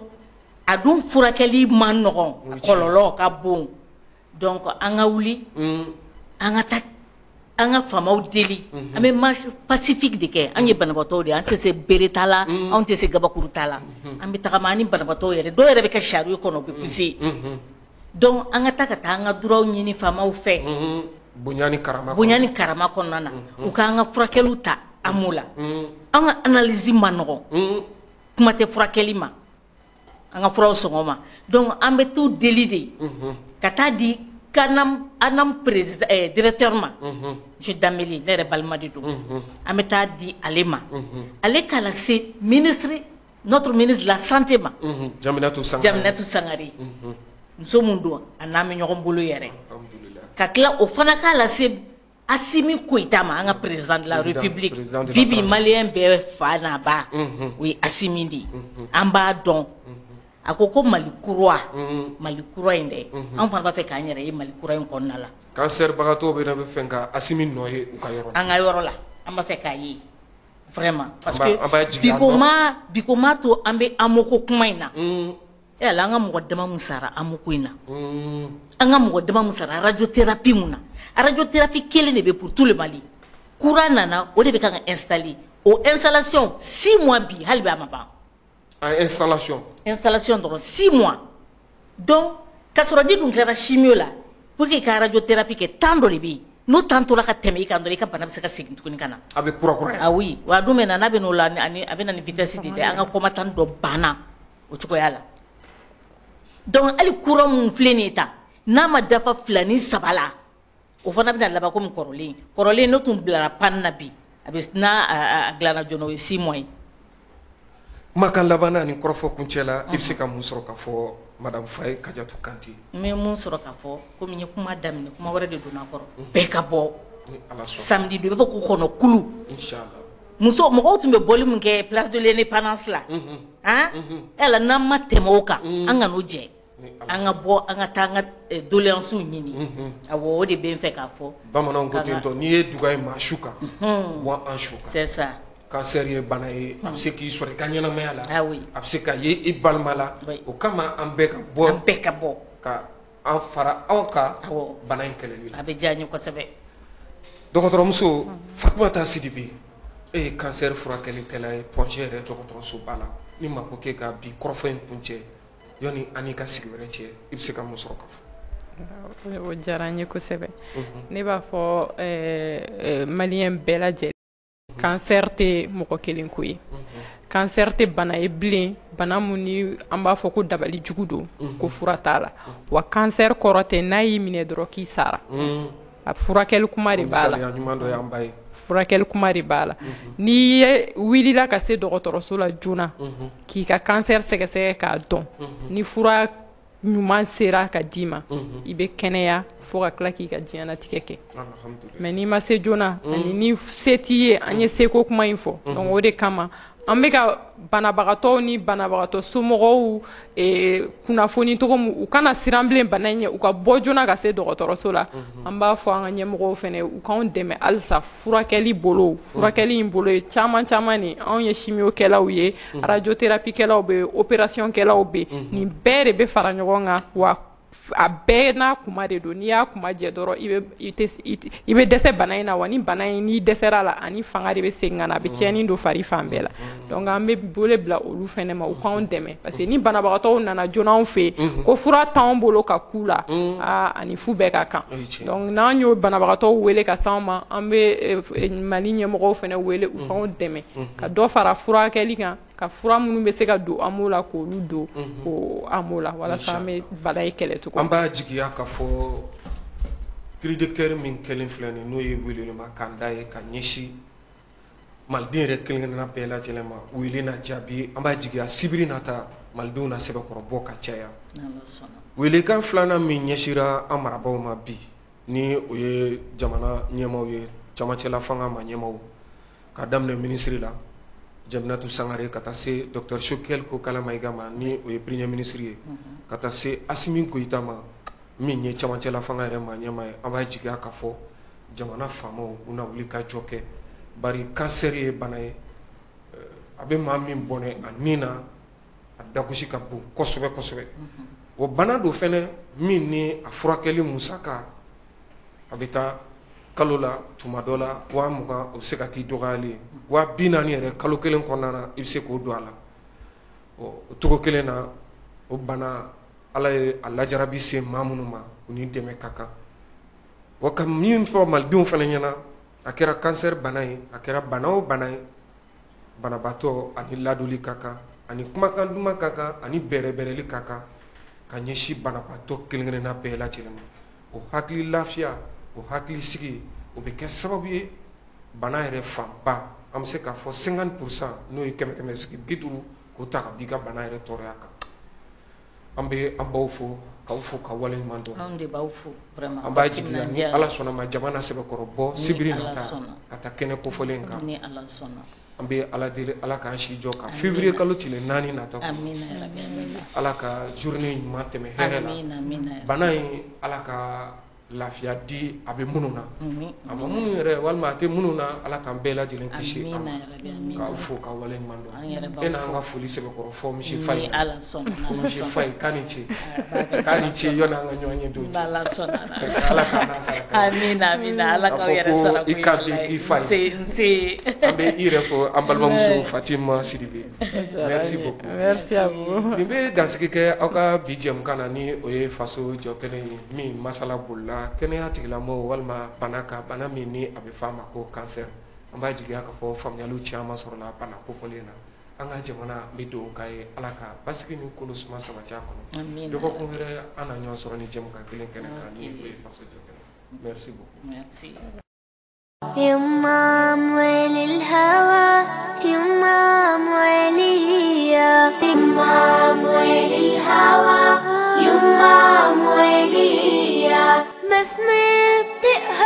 a dun furakɛli man nɔgɔn, a kɔlɔlɔ ka bon. Donc an ka wuli, an ka taa an ka faamaw deli. An bɛ marche pacifique de kɛ. An ye banabaatɔw de ye, an tɛ se bere ta la, anw tɛ se gabakuru ta la. An bɛ tagama an ni banabaatɔw yɛrɛ, dɔw yɛrɛ bɛ kɛ chariot kɔnɔ, u bɛ pousser. Donc an ka taa ka taa an ka droit ɲini faamaw fɛ. Bonya ni karama. Bonya ni karama kɔnɔna na, u k'an ka furakɛliw ta AMO la. An ka analyse ma nɔgɔn, kuma tɛ furakɛli ma, an ka furaw sɔngɔ ma. Donc an bɛ t'u deli de ka taa di CANAM, ANAM président, directeur ma, monsieur Danbele, ne yɛrɛ balima de don. An bɛ taa di ale ma, ale k'a lase ministre, notre ministre de la santé ma. Jaminatu Sangare. Jaminatu Sangare, muso mun don, a n'an bɛ ɲɔgɔn bolo yɛrɛ. Ka tila o fana k'a lase Assimi Goïta ma, an ka président de la République. Bi bi, malien bɛɛ fa n'a ba, o ye Assimi de ye. An b'a dɔn, a ko ko Mali kura, Mali kura in dɛ, an fana b'a fɛ k'an yɛrɛ ye Mali kura in kɔnɔna la. Cancer bagatɔw bɛ bɛ fɛ ka Assimi nɔ ye u ka yɔrɔ la. An ka yɔrɔ la, an b'a fɛ k'a ye vraiment, parce que biko ma, biko ma to an bɛ AMO ko kuma in na. E ala, an ka mɔgɔ dama mun sara AMO ko in na, an ka mɔgɔ dama mun sara radiothérapie mun na. Radiothérapie kelen de bɛ pour tout le Mali. Courant nana, o de bɛ kan ka installer. O installation, 6 mois bi, hali bi a ma ban. En installation. Installation dɔrɔn, 6 mois. Donc k'a sɔrɔ ni dun tilara chimio la, pour que i ka radiothérapie kɛ, temps dɔ de bɛ yen. N'o temps tora ka tɛmɛ i kan dɔrɔn, i ka bana bɛ se ka segin tuguni ka na. A bɛ kurakuraya. Ah oui, wa a dun bɛ na, n'a bɛ n'o la, ani a bɛ na ni vitesse de dɛ. An ka combattant dɔ banna o cogoya la. Donc hali courant mun filɛ nin ye tan, n'a ma dafa 2 ni 3 la, o fana bɛna laban komi kɔrɔlen. Kɔrɔlen n'o tun bilara panne na bi, a bɛ n'a a dilanna joona, o ye 6 mois ye. Kumakan laban ni kɔrɔfɔ kuncɛ la, i bɛ se ka mun sɔrɔ ka fɔ? Madame Faye Kadiatou Kanté. N bɛ mun sɔrɔ k'a fɔ, komi n ye kuma daminɛ, kuma wɛrɛ de donna a kɔrɔ, bɛɛ ka bɔ samedi don, i b'a fɔ ko kɔnɔ kulu. Inchallah. Muso mɔgɔw tun bɛ bɔli min kɛ place de l'indépendance la, han, yala n'an ma tɛmɛ o kan, an ka n'o jɛ, an ka bɔ, an ka taa an ka doléances ɲini. Awɔ, o de bɛ n fɛ k'a fɔ. Bamananw ko ten tɔ, n'i ye duga ye maa su kan, bɔ an su kan. C'est ça. Cancer ye bana ye, a bɛ se k'i sɔrɔ i ka ɲɛnamaya la, a bɛ se ka ye i balima la. O kama an bɛɛ ka bɔ, an bɛɛ ka bɔ ka an fara aw kan bana in kɛlɛli la. A bɛ diya n ye kosɛbɛ. Dɔgɔtɔrɔmuso Fatumata Sidibe, e ye cancer furakɛlikɛla ye Point G yɛrɛ dɔgɔtɔrɔsoba la. Ni maa ko k'e ka bi kɔrɔfɔ in kuncɛ, yanni an n'i ka sigi wɛrɛ cɛ, i bɛ se ka mun sɔrɔ ka fɔ? O diyara n ye kosɛbɛ. Ne b'a fɔ maliyɛn bɛɛ lajɛlen, cancer tɛ mɔgɔ kelen ko ye. Cancer tɛ bana ye bilen, bana mun ni an b'a fɔ ko dabali jugu don, ko fura t'a la. Wa cancer kɔrɔ tɛ n'a y'i minɛ dɔrɔn k'i sara. A furakɛli kuma de b'a la. Furakɛli kuma de b'a la. N'i ye wulila ka se dɔgɔtɔrɔso la joona, k'i ka cancer sɛgɛsɛgɛ k'a dɔn, ni fura ɲuman sera ka d'i ma, i bɛ kɛnɛya fo ka tila k'i ka diɲɛnatigɛ kɛ. Mais n'i ma se joona, ani ni se t'i ye, an ye seko kuma in fɔ. Donc o de kama an bɛ ka banabagatɔw ni banabagatɔ somɔgɔw kunnafoni cogo min, u kana siran bilen bana in ɲɛ, u ka bɔ joona ka se dɔgɔtɔrɔso la. An b'a fɔ an ka ɲɛmɔgɔw fɛnɛ, u k'anw dɛmɛ halisa furakɛli bolo. Furakɛli in bolo ye caman caman de. Anw ye chimiokɛlaw ye, radiothérapie kɛlaw bɛ yen, opération kɛlaw bɛ yen. Nin bɛɛ de bɛ fara ɲɔgɔn kan, wa a bɛɛ n'a kuma de don. N'i y'a kuma jɛ dɔrɔn, i bɛ dɛsɛ bana in na. Wa ni bana in n'i dɛsɛra la, ani fanga de bɛ segin ka na, a bɛ tiɲɛni don fari fan bɛɛ la. Donc an bɛ bolo bila olu fɛnɛ ma, u k'anw dɛmɛ, parce que ni banabagatɔw nana joona anw fɛ yen, ko fura t'anw bolo ka k'u la, aa, ani fu bɛɛ ka kan. Donc n'an y'o banabagatɔw wele ka s'anw ma, an bɛ Mali ɲɛmɔgɔw fɛnɛ wele, u k'anw dɛmɛ ka dɔ fara furakɛli kan, ka fura minnu bɛ se ka don an b'o la, k'olu don ko an b'o la, walasa an bɛ bana in kɛlɛ cogo. An b'a jigiya k'a fɔ cri de cœur min kɛlen filɛ nin, n'o ye welewelemakanda ye ka ɲɛsin maliden yɛrɛ kelen-kelenna bɛɛ lajɛlen ma, wele na jaabi. An b'a jigiya sibiri nata malidenw na sɛbɛkɔrɔ bɔ ka caya. Welekan filanan min ɲɛsira an marabaaw ma bi, ni o ye jamana ɲɛmaaw ye, camancɛla fanga ma ɲɛmaaw, ka daminɛ minisiri la Jaminatu Sangare, ka taa se docteur Choguel Kokalla Maïga ma, ni o ye premier ministre ye, ka taa se Assimi Goïta ma, min ye camancɛla fanga yɛrɛ ma ɲɛmaa ye. An b'a jigiya k'a fɔ jamana faamaw u na wuli ka jɔ kɛ, bari cancer ye bana ye, a bɛ maa min bɔnɛ a nin na, a dagosi ka bon kosɛbɛ kosɛbɛ. O bana don fɛnɛ min ni a furakɛli musaka a bɛ taa kalo la, tuma dɔ la 20,000, o bɛ se ka k'i dɔgɔyalen ye, 40,000 yɛrɛ kalo kelen kɔnɔna na, i bɛ se k'o don a la. O cogo kelen na, o bana Ala ye a lajarabi se maa minnu ma, u ni dɛmɛ ka kan. Wa ka min fɔ malidenw fana ɲɛna, a kɛra cancer bana ye, a kɛra bana o bana ye, banabaatɔ ani ladoli ka kan, ani kumakan duman ka kan, ani bɛrɛbɛrɛli ka kan ka ɲɛsin banabaatɔ kelen-kelenna bɛɛ lajɛlen ma. O hakili lafiya, o hakili sigi, o bɛ kɛ sababu ye bana yɛrɛ fanba, an bɛ se k'a fɔ 50%, n'o ye kɛmɛ sigi 50, k'o ta ka b'i ka bana yɛrɛ tɔɔrɔya kan. An bɛ an baw fo, k'aw fo ka waleɲuman dɔn. Anw de b'aw fo vraiment. An b'a jigiya ni Ala sɔnna ma, jamana sɛbɛkɔrɔ bɔ sibiri nata ka taa kɛnɛ kofɔlen kan. Ni Ala sɔnna. An bɛ Ala deli, Ala k'an si jɔ ka février kalo tile 4 nata. Ala ka journée ɲuman tɛmɛ hɛrɛ la. Bana in, Ala ka lafiya di a bɛ minnu na, a ma minnu yɛrɛ walima a tɛ minnu na, Ala k'an bɛɛ lajɛlen kisi a ma. K'aw fo k'aw waleɲuman dɔn. E n'an ka foli sɛbɛkɔrɔ fɔ misi fa ye, misi fa ye, k'a ni ce, k'a ni ce, yanni an ka ɲɔgɔn ye don cɛ. Ala k'an n'a sara. Amina amina, Ala k'aw yɛrɛ sara. I kan tɛ k'i fa ye. An bɛ i yɛrɛ fɔ an balimamuso Fatima Sidibe. Merci beaucoup. Merci à vous. Nin bɛ dansigi kɛ aw ka bi jɛmukan na, ni o ye faso jɔ kɛnɛ ye, min masala bolila kɛnɛya tigilamɔgɔw walima bana ka bana min ni a bɛ f'a ma ko cancer. An b'a jigiya k'a fɔ faamuyaliw caman sɔrɔla bana kofɔlen na. An ka jamana bɛ dugawu k'a ye, Ala ka basigi ni kolo suma sabati a kɔnɔ. Dɔgɔkun wɛrɛ an na ɲɔgɔn sɔrɔ ni jɛmukan kelen kɛnɛ kan, ni o ye faso jɔ kɛnɛ. Merci beaucoup. Merci. يما أموال الهوى، يما أموالي، يما أموال الهوى. يما موالية بسمة بتقهر.